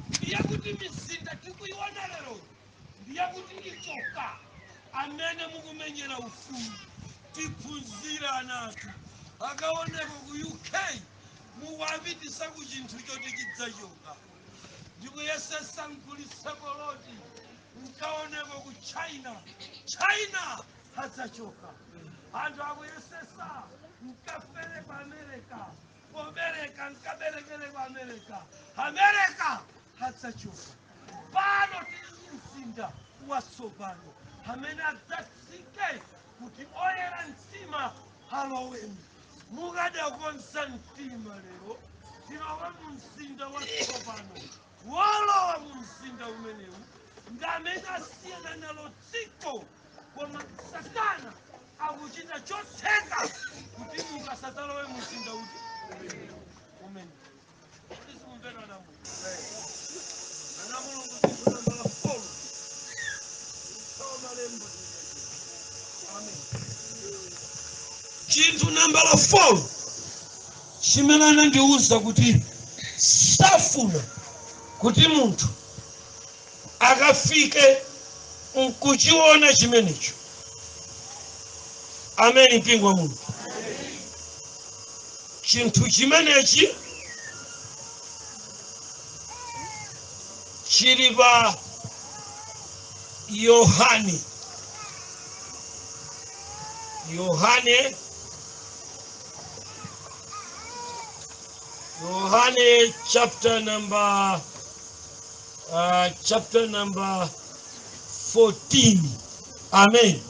Ndiye kuti mizinda tikuiona lero, ndiye kuti ichoka. Amene mukumenyera ufulu, tiphunzira anathu akaoneko ku UK, mukuapitisa ku chinthu choti chidzachoka. Ndikuyesesa mgulitse koloti nkaoneko ku China. China adzachoka. Anthu akuyesesa nkafere ku America, pobereka nkaberekere ku America. America adzachoka. Pano tili ndi mzinda watsopano amene adzatsike. Kuti oyera mtima alowemo. Mukadakonza mtima lero, tilowe mu mzinda watsopano. Wolowa mu mzinda umenewu ndi amene asiyana nalo dziko, koma Satana akuchita chotheka kuti munthu asadzalowe mu mzinda uti umene. Kodi sikumvera, ana Mulungu? Ana Mulungu, chinthu nambala 4 malembo. Amen. Chinthu nambala 4 chimene anandiwuza kuti safuna kuti munthu akafike nkuchiona chimenecho. Ameni, mpingo wa Mulungu. Chinthu chimenechi chili pa Yohane, Yohane, Yohane chapter number 14. Amen.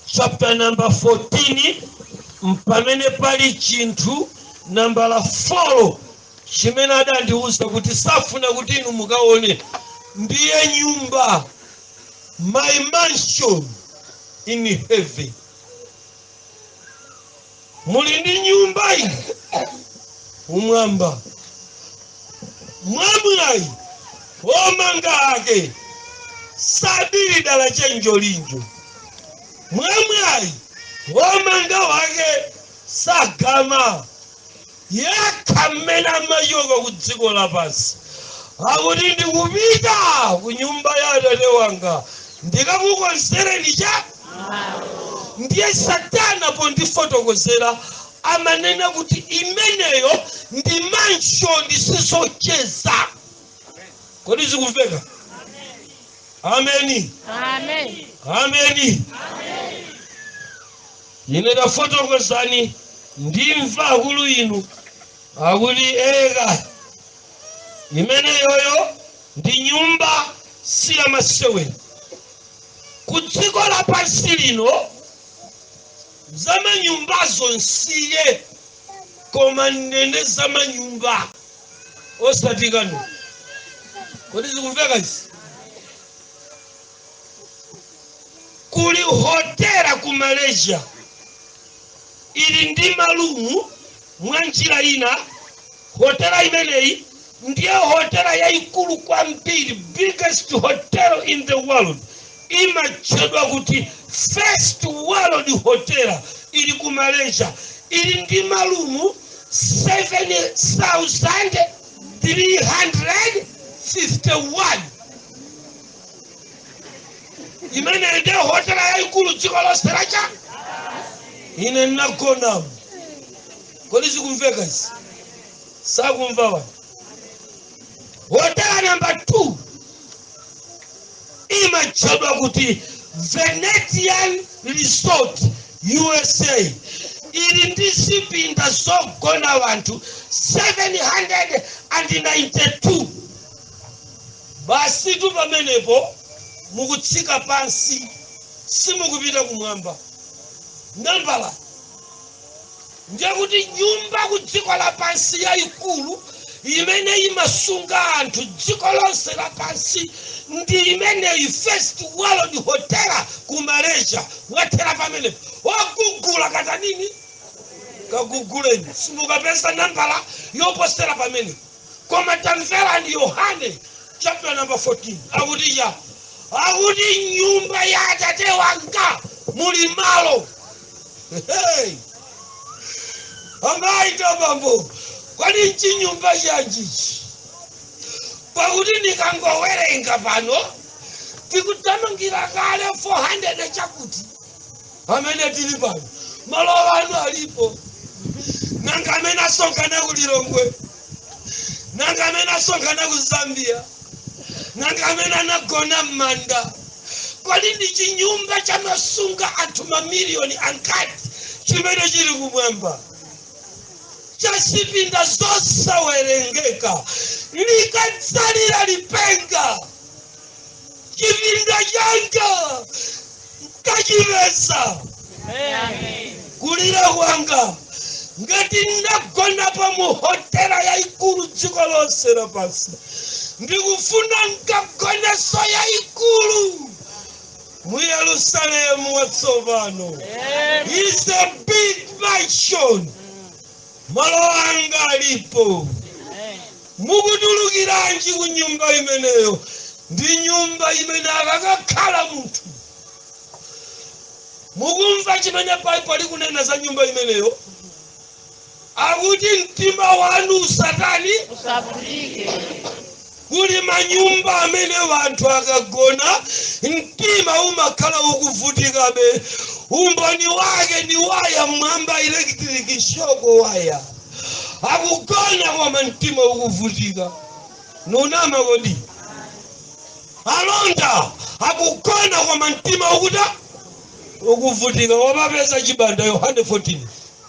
Chapter number 14 mpamene pali chinthu nambala 4 chimene adandiwuza kuti safuna kuti inu mukaone, ndiye nyumba, my mansion in heaven. Muli ndi nyumba inu umwamba. Mwamwayi omanga ake sabiri dala chenjolinjo. Mwamwayi omanga wake sagama yekha. Mmene amachoka ku dziko lapansi akuti, "Ndikupita ku nyumba ya Atate wanga ndikakukonzereni cha." Ndiye Satana pondifotokozera amanena kuti imeneyo ndi mansion, sizocheza. Kodi zikumveka? Ameni. Amen. Ameni. Ine tafotokozani, ndimva akulu inu akuti eka imeneyoyo ndi nyumba, si yamasewera. Ku dziko lapansi lino zamanyumbazo nsiye, koma ndene zamanyumba osati kano. Kodi zikumveka izi? Kuli hotela ku Malaysia ili ndi malumu. Mwa njira ina, hotela imeneyi ndiye hotela yayikulu kwambiri, biggest hotel in the world, imatchedwa kuti First World Hotel. Ili ku Malaysia, ili ndi malumu 7351. Imeneyi ndiye hotela yayikulu dziko lonse lacha. Ine ndinagonamo. Kodi zikumveka izi? Sakumva wa. Hotela namba 2 imatchedwa kuti Venetian Resort, USA, ili ndi zipinda zogona wanthu 792. Basitu pamenepo mukutsika pansi, simukupita kumwamba. Nambala ndiye kuti nyumba ku dziko lapansi yayikulu imene imasunga anthu dziko lonse lapansi ndi imeneyi, First World Hotel ku Malaysia. Mwathera pamenepo. Wagugula katanini, kaguguleni, simukapeza nambala yoposera pamenepo. Koma tamverani Yohane chapter number 14 akuti ya, akuti nyumba ya Atate wanga muli malo. Hey! Amayi tabambo, kwani nchinyumba chanjichi? Pakuti ndikangowerenga pano tikutamangira kale 400 chakuti amene tili pano malo anu alipo. Nanga amene asonkhana ku Lilongwe? Nanga amene asonkhana ku Zambia? Nanga amene anagona m'manda? Kodi ndi chinyumba chamasunga anthu mamiliyoni angati chimene chili kumwamba, chazipinda zosawerengeka? Likadzalira lipenga, chipinda changa. Nkachipeza kulira kwanga ngati ndagona pa mu hotela yayikulu dziko lonse lapansi, ndikufuna nkagoneso yayikulu mu Yerusalemu watsopano. Is a big mansion. Malo anga alipo. Mukutulukiranji ku nyumba imeneyo? Ndi nyumba imene akakakhala munthu. Mukumva chimene Baibulo likunena za nyumba imeneyo? Akuti mtima wanu usatani? Usavutike. Kuli manyumba amene wanthu akagona mtima umakhala ukuvutikabe. Umboni wake ni waya mwamba, electric shock waya. Akugona koma mtima ukuvutika. Nunama kodi? Alonda akugona koma mtima ukuta ukuvutika. Wamapeza chibanda. Yohane 14.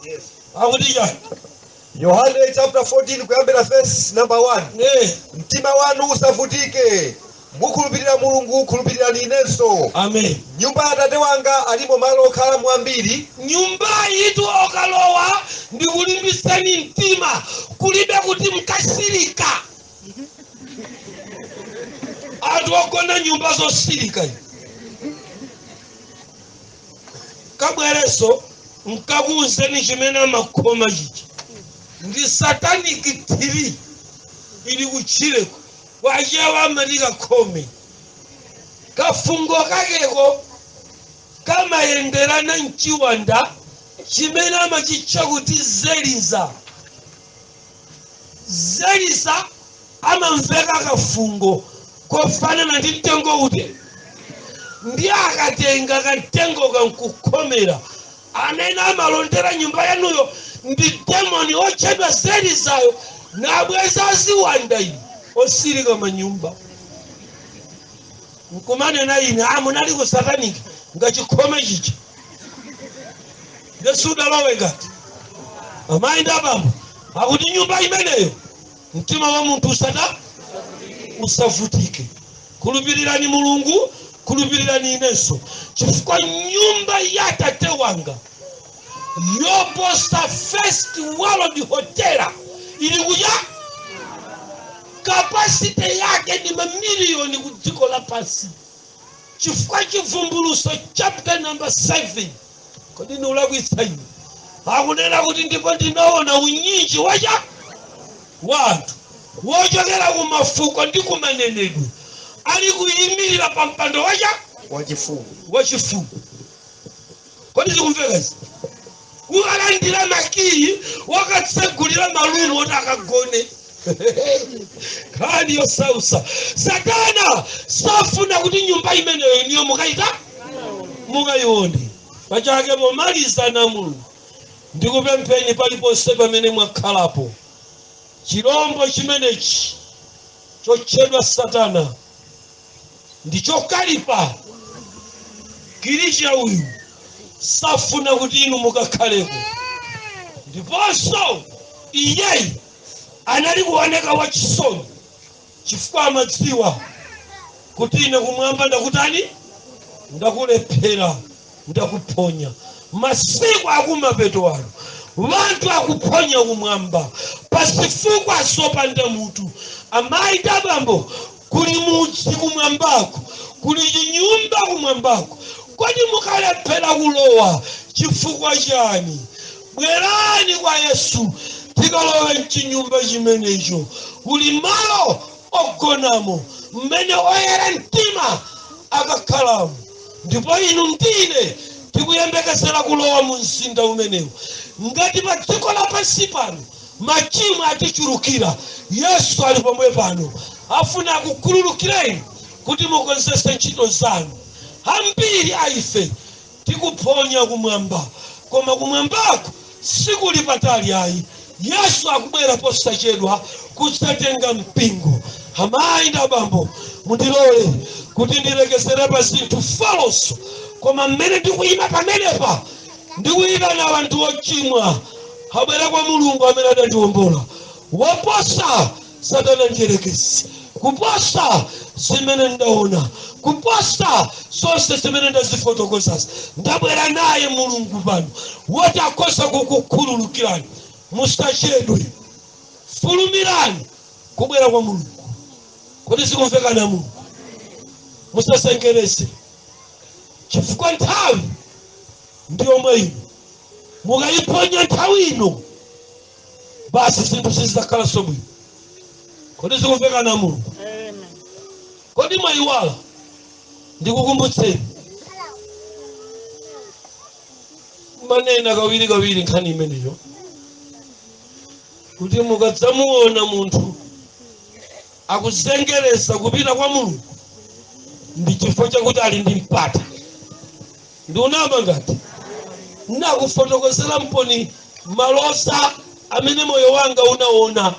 Yes. Akuti chani? Yohane chapter 14, kuyambira verse number 1. Mtima wanu usavutike. Mukhulupirira Mulungu, khulupirirani inenso. Amen. Nyumba ya Atate wanga alimo malo okhalamo ambiri. Nyumba itu okalowa, ndikulimbiseni mtima, kulibe kuti mkasirika. Anthu ogona nyumba zosirika iyi. Kabwereso nkakuuzeni chimene amakhoma chichi ndi satanic tree ili kutchireko. Wachewa amati kakhome. Kafungo kakeko kamayenderana mchiwanda chimene amachitcha kuti zeliza. Zeliza amamveka kafungo kofanana ndi mtengo uti, ndi akatenga kamtengo kankukhomera amene amalondera nyumba yanuyo ndi demoni otchedwa zelizayo, nabweza aziwanda inu osirika manyumba. Nkumanena ine amunali ku satanic ngachikhome chicha ndesudalowe. Ngati amayi ndi abambo, akuti nyumba imeneyo mtima wa munthu usata usavutike. Khulupirirani Mulungu, khulupirirani inenso, chifukwa nyumba ya Tate wanga yoposa first world hotel ili kuya, capacity yake ni mamiliyoni ku dziko lapansi, chifukwa Chivumbuluso chapter number 7, kodi niulakwitsa ine? Akunena kuti, "Ndipo ndinaona unyinji wacha wa anthu wochokera ku mafuko ndi kumanenedwe ali kuyimirira pa mpando wacha wachifumu wachifumu." Kodi zikumveka izi? Ukalandira makiyi, wakatsegulira malumu oti akagone. Nkhani yosausa. Satana safuna kuti nyumba imeneyo iniyo mukaita mukayione pachake. Pomaliza, na Mulungu, ndikupempheni, paliponse pamene mwakhalapo, chirombo chimenechi chotchedwa Satana ndi chokalipa kilicha. Uyu safuna kuti inu mukakhaleko. Ndiponso iyeyi anali kuoneka wachisoni chifukwa amadziwa kuti ine kumwamba ndakutani? Ndakulephera, ndakuphonya. Masiku akumapeto ano wanthu akuphonya kumwamba pasifukwa zopanda mutu. Amayi ndi abambo, kuli mudzi kumwambako, kuli chinyumba kumwambako. Kodi mukalephera kulowa chifukwa chani? Bwerani kwa Yesu, tikalowe mchinyumba chimenecho. Kuli malo ogonamo mmene oyera mtima akakhalamo, ndipo inu ndine tikuyembekezera kulowa mu mzinda umenewu. Ngati pa dziko lapansi pano machimo atichulukira, Yesu ali pomwe pano, afuna akukhululukireni kuti mukonzese ntchito zanu. Ambiri a ife tikuphonya kumwamba, koma kumwambako sikuli patali ayi. Yesu akubwera posachedwa kudzatenga mpingo. Amayi ndi abambo, mundilole kuti ndilekezere pa zinthu folonso, koma mmene ndikuyima pamenepa, ndikuyitana anthu ochimwa abwere kwa Mulungu amene adatiwombola, woposa Satana mdierekezi, kuposa Zimene ndaona, kuposa zonse zimene ndazifotokozazi, ndabwera naye Mulungu pano woti akhoza kukukhululukirani. Musachedwe, fulumirani kubwera kwa Mulungu. Kodi sikumvekana? Mulungu, musasengereze, chifukwa nthawi ndi yomwe ino. Mukayiponya nthawi ino, basi, zinthu sizidzakhalanso bwino. Kodi sikumvekana? Mulungu. Amen. Kodi mwayiwala? Ndikukumbutseni, manena kawiri kawiri nkhani imeneyo, kuti mukadzamuona munthu akuzengereza kupita kwa Mulungu, ndi chifukwa chakuti ali ndi mpata. Ndiunama ngati nakufotokozera mponi maloza amene moyo wanga unaona.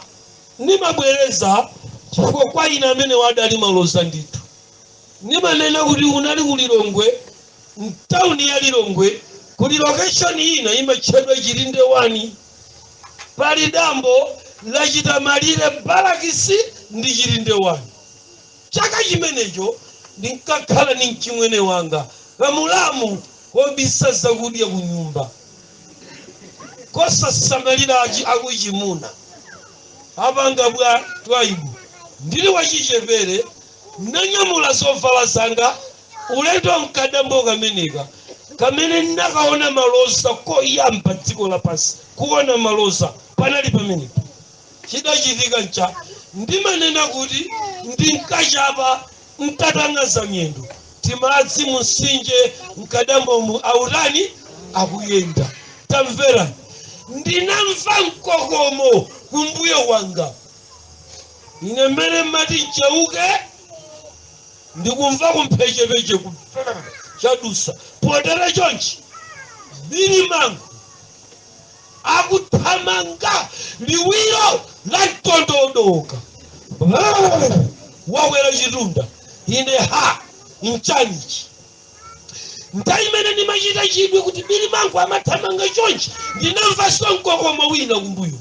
Nimabwereza chifukwa kwa ine amene wadali maloza ndithu. Nimanena kuti unali ku Lilongwe, mtawuni ya Lilongwe, kuli location ina imatchedwa Chilinde 1. Pali dambo lachita malire Balakisi ndi Chilinde 1. Chaka chimenecho ndinkakhala ni mchimwene wanga kamulamu kobisa zakudya ku nyumba, kosasamalira akuchimuna apanga bwa twaibu. Ndili wachichepere, nanyamula zovala zanga ulendo mkadambo kameneka kamene ndakaona maloza koyamba dziko lapansi. Kuona maloza panali pamenepo. Chidachitika ncha, ndimanena kuti ndinkachapa ntatang'aza miyendo, timadzi mumtsinje mkadambomu autani akuyenda. Tamverani, ndinamva mkokomo kumbuyo kwanga. Ine mmene mmati ncheuke, ndikumva kumphechepeche ku chadusa potera chonchi, Bilimango akuthamanga liwiro la mtondodoka, wakwera chitunda. Ine, ha, nchanichi? Nthawi imene ndimachita chidwi kuti Bilimango amathamanga chonchi, ndinamvanso mkokomo wina kumbuyo.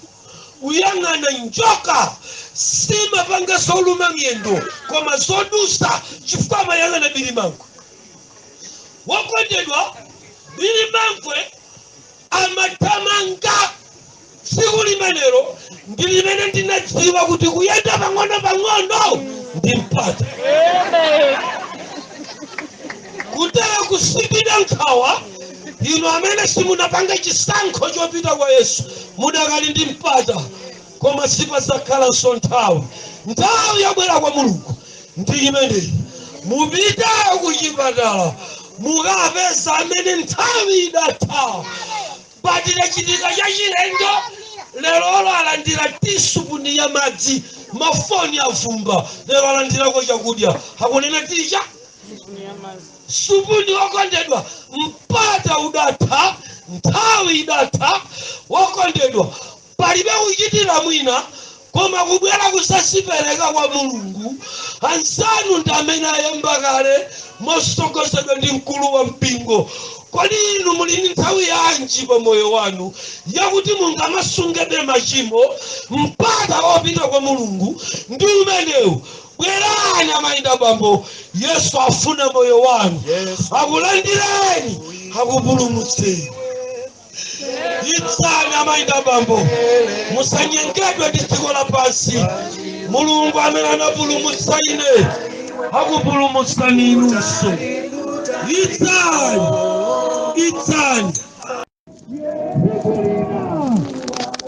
Kuyang'ana, njoka simapanga zoluma miyendo koma zodusa, chifukwa amayang'ana Bilimango. Wokondedwa, Bilimangwe amathamanga. Tsiku limenelo ndi limene ndinadziwa kuti kuyenda pang'ono pang'ono ndi mpata. Amen. Kutera kusindida nkhawa, inu amene simunapanga chisankho chopita kwa Yesu, mudakali ndi mpata, koma sipazakhalanso nthawi. Nthawi yabwera kwa Mulungu ndi imeneyi. Mupite kuchipatala, mukapeza amene nthawi idatha. Patitachitika chachilendo lerolo, alandira tisupuni ya madzi, mafoni avumba, lero alandirako chakudya, akunena ticha supuni. Wokondedwa, mpata udatha, nthawi idatha. Wokondedwa, palibe kuchitira mwina koma kubwera kusazipereka kwa Mulungu. Anzanu ndi amene ayamba kale mosogozedwa ndi mkulu wa mpingo. Kodi inu muli ndi nthawi yanji pa moyo wanu yakuti mungamasungebe machimo? Mpata wopita kwa Mulungu ndi umenewu. Bwerani, amayinda, bambo, Yesu afuna moyo wanu, akulandireni, akupulumutseni. Idzani, amayinda, bambo, musanyengedwe ndi dziko lapansi. Mulungu amene anapulumutsa ine akupulumutsani inunso. Idzani, idzani. Tsiku lina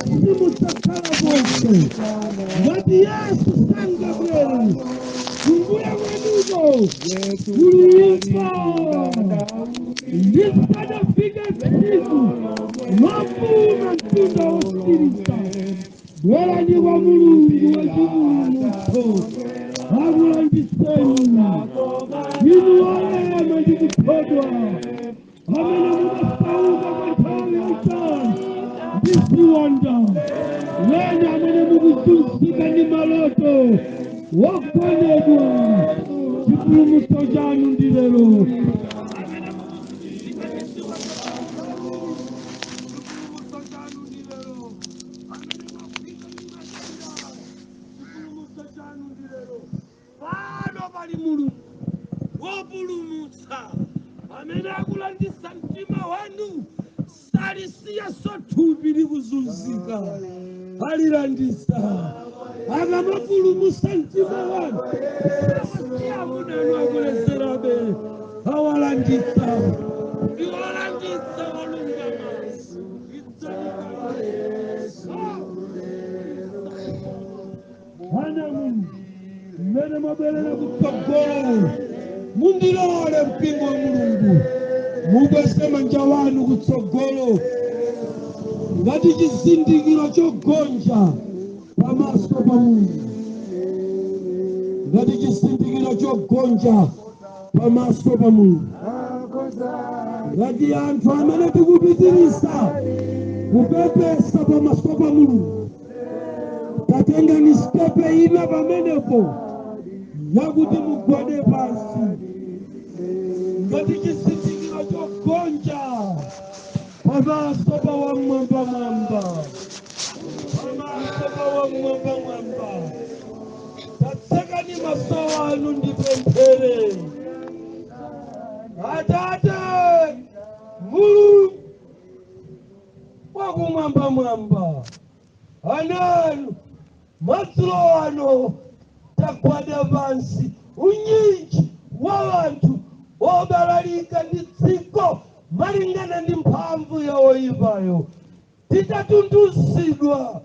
simudzakhala konse ngati Yesu sangabwere. Kumbuya kwanuko kuli imfa. Lisadafike tsiku lofuna mtunda wosirisa, bwerani kwa Mulungu wachipulumutso, akulandiseni. Inu olema ndi kuthodwa, amene mumasauka kwa nthawi yayitali ndi ziwanda, wena amene mukuzunzika ndi maloto, wokondedwa, chipulumutso chanu ndi lero. Amene mukuzunzika ndi ziwanda, chipulumutso chanu ndi lero. Amene mwagwidwa ndi matenda, chipulumutso chanu ndi lero pano pa Akamaulandisa mtima wanu, salisiyaso thupi likuzunzika, alilandisa. Akamapulumusa mtima wanu, sawasiya amuna anu akulezerabe, awalandisa. Iwalandisa walungama. Ana Mulungu, mmene mwabwerera kutsogolo, mundilole mpingo wa Mulungu mubwese manja wanu kutsogolo ngati chizindikiro chogonja pamaso pa Mulungu, ngati chizindikiro chogonja pamaso pa Mulungu, ngati anthu amene tikupitiriza kupepesa pamaso pa Mulungu. Tatengani sitepe ina pamenepo yakuti mugwade pansi ngati chizindikiro chogonja pamaso pa Wamwambamwamba, pamaso pa Wamwambamwamba. Tatsekani maso anu ndipemphere. Atate Mulungu wakumwambamwamba, ananu madzulo ano tagwada pansi, unyinji wa wanthu obalalika ndi dziko malingana ndi mphamvu ya woyipayo, titatunduzidwa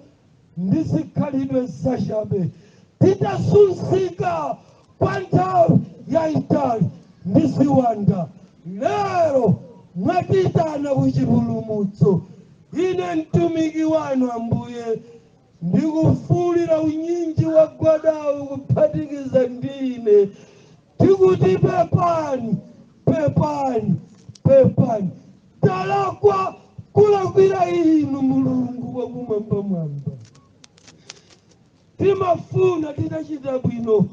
ndi zikhalidwe zachabe, titasunzika kwa nthawi yayitali ndi ziwanda, lero mwatitana kuchipulumutso. Ine mtumiki wanu Ambuye ndikufuulira unyinji wa gwadawu kuphatikiza ndine, tikuti pepani, pepani, pepani, talakwa kulakwira inu Mulungu wakumwambamwamba. Timafuna titachita bwino,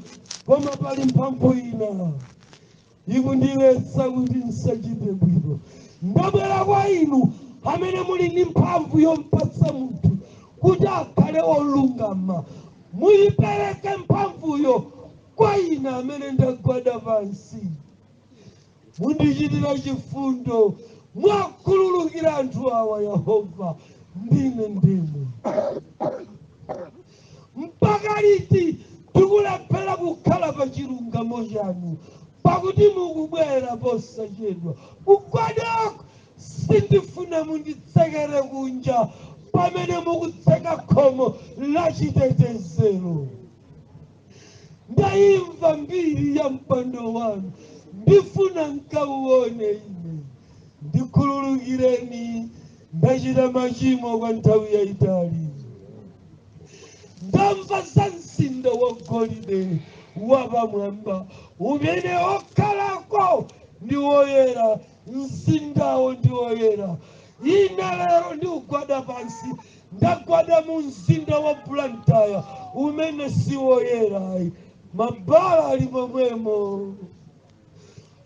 koma pali mphamvu ina ikundiletsa kuti nsachite bwino. Ndabwera kwa inu amene muli ndi mphamvu yompatsa munthu kuti akhale olungama, muyipereke mphamvuyo kwa ine amene ndagwada pansi. Mundichitira chifundo, mwakhululukira anthu awa Yehova, ndine ndimwe. Mpaka liti tikulephera kukhala pa chilungamo chanu? Pakuti mukubwera posachedwa. Kugwadako sindifuna munditsekere kunja pamene mukutseka khomo la chitetezero. Ndayimva mbiri ya mpando wanu, ndifuna nkauone ine. Ndikhululukireni, ndachita machimo kwa nthawi yayitali. Ndamva za mzinda wa golide wapamwamba umene okhalako ndi woyera, mzindawo ndi woyera. Ine lero ndikugwada pansi, ndagwada mu mzinda wa Blantyre umene si woyera. Mabala ali momwemo,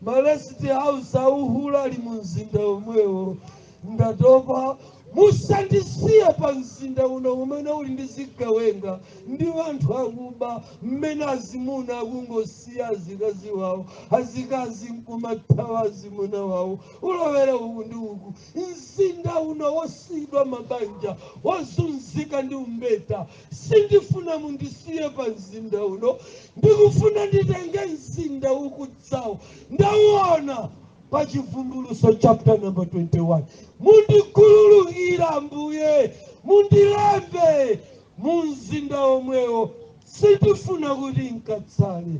ma rest house auhula ali mu mzinda omwewo. Ndatopa, musandisiye pa mzinda uno umene uli ndi zigawenga ndi anthu akuba, mmene azimuna akungosiya azikazi wawo, azikazi nkumathawa azimuna wawo, ulowera uku ndi uku. Mzinda uno wosiyidwa mabanja, wozunzika ndi umbeta, sindifuna mundisiye pa mzinda uno. Ndikufuna nditenge mzinda ukudzawo, ndauona pa Chivumbulutso chapter number 21. Mundikhululukira Ambuye, mundilembe mu mzinda omwewo, sindifuna kuti nkatsale.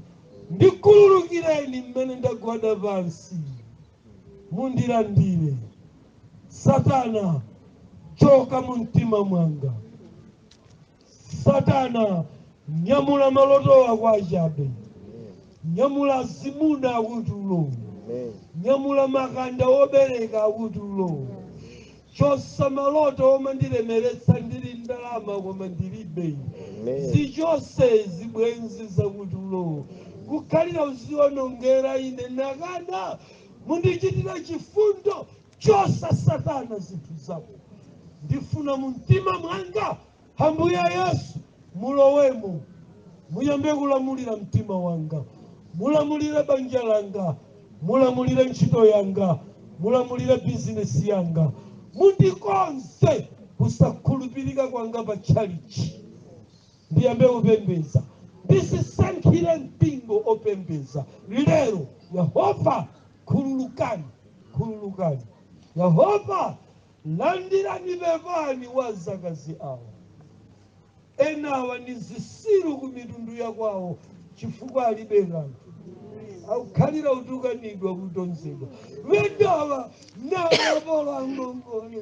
Ndikhululukireni mmene ndagwada pansi, mundilandire. Satana, choka mu mtima mwanga. Satana, nyamula maloto ako achabe, nyamula azimuna akutulo, nyamula makanda obereka akutulo, chosa maloto omandilemeretsa ndili ndalama koma ndilibe, zichose zibwenzi zakutulo, kukhalira uzionongera ine nakana. Mundichitira chifundo, chosa Satana zinthu zako. Ndifuna mu mtima mwanga Ambuye Yesu mulowemo, muyambe kulamulira mtima wanga, mulamulire banja langa, mulamulire ntchito yanga, Mulamulire bizinesi yanga. Mundikonze kusakhulupirika kwanga pa tchalichi, ndiyambe kupembedza, ndisisankhire mpingo opembedza lero. Yehova, khululukani, khululukani. Yehova, landirani pepani wa zakazi awa. Enawa ni zisilu ku mitundu yakwawo chifukwa alibe kanthu, akukhalira kutukanidwa, kutonzedwa. Vendawa nakapolo angongole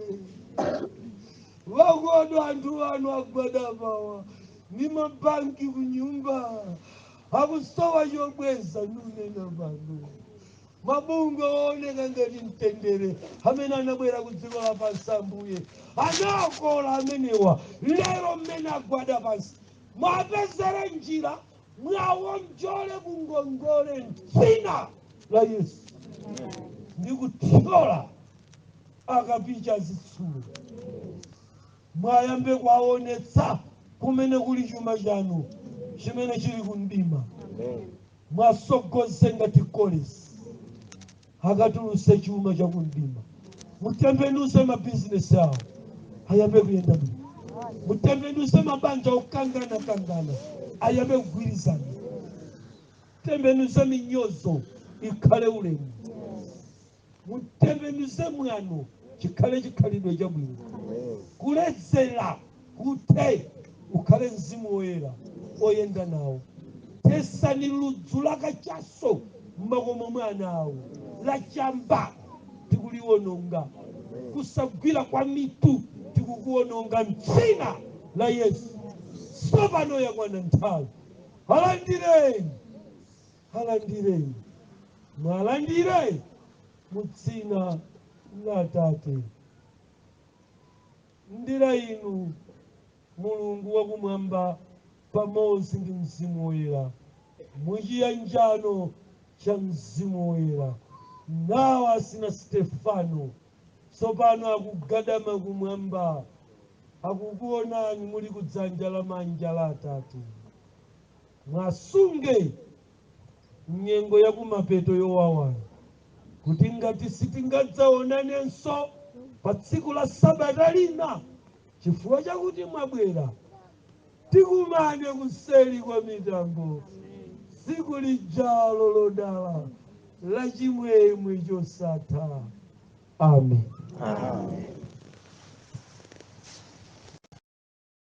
vakodwa, anthu anu agwada pawa ni mabanki kunyumba akusowa chobweza. Nunena pano, mabungwe ooneka ngati mtendere amene anabwera ku dziko lapansi, Ambuye, anakola amenewa. Lero mmene agwada pansi, mwapezere njira, mwawonjole kungongole mdzina la Yesu. Ndikuthyola akapicha zitsulo. Mwayambe kwaonetsa kumene kuli chuma chanu chimene chili kumdima. Mwasogoze ngati Kolesi akatuluse chuma chakumdima. Mutembenuze mabizinesi awo ayambe kuyenda bwino. Mutembenuze mabanja okangana-kangana ayambe kugwirizana. Tembenuze minyozo ikhale ulemu. Mutembenuze mwano chikhale chikhalidwe chabwino. Kuledzera kuthe, ukhale mzimu woyera oyenda nawo. Tesani ludzu lakachaso mmakomo mwana awo, lachamba tikuliwononga. Kusagwira kwa mitu tikukuwononga mdzina la Yesu. Tsopano yakwana nthawi. Alandireni, alandireni, mwalandire mu dzina la Atate ndira inu Mulungu wakumwamba pamodzi ndi Mzimu Woyera, muchiyanjano cha Mzimu Woyera. Nawo asina Stefano tsopano akugadama kumwamba, akukuonani muli kudzanja lamanja la Atate. Mwasunge nyengo yakumapeto yowawayo, kuti ngati sitingadzaonanenso pa tsiku la sabata lina chifukwa chakuti mwabwera, tikumane kuseli kwa mitambo tsiku lijalo lodala la chimwemwe chosatha. Amen. Amen.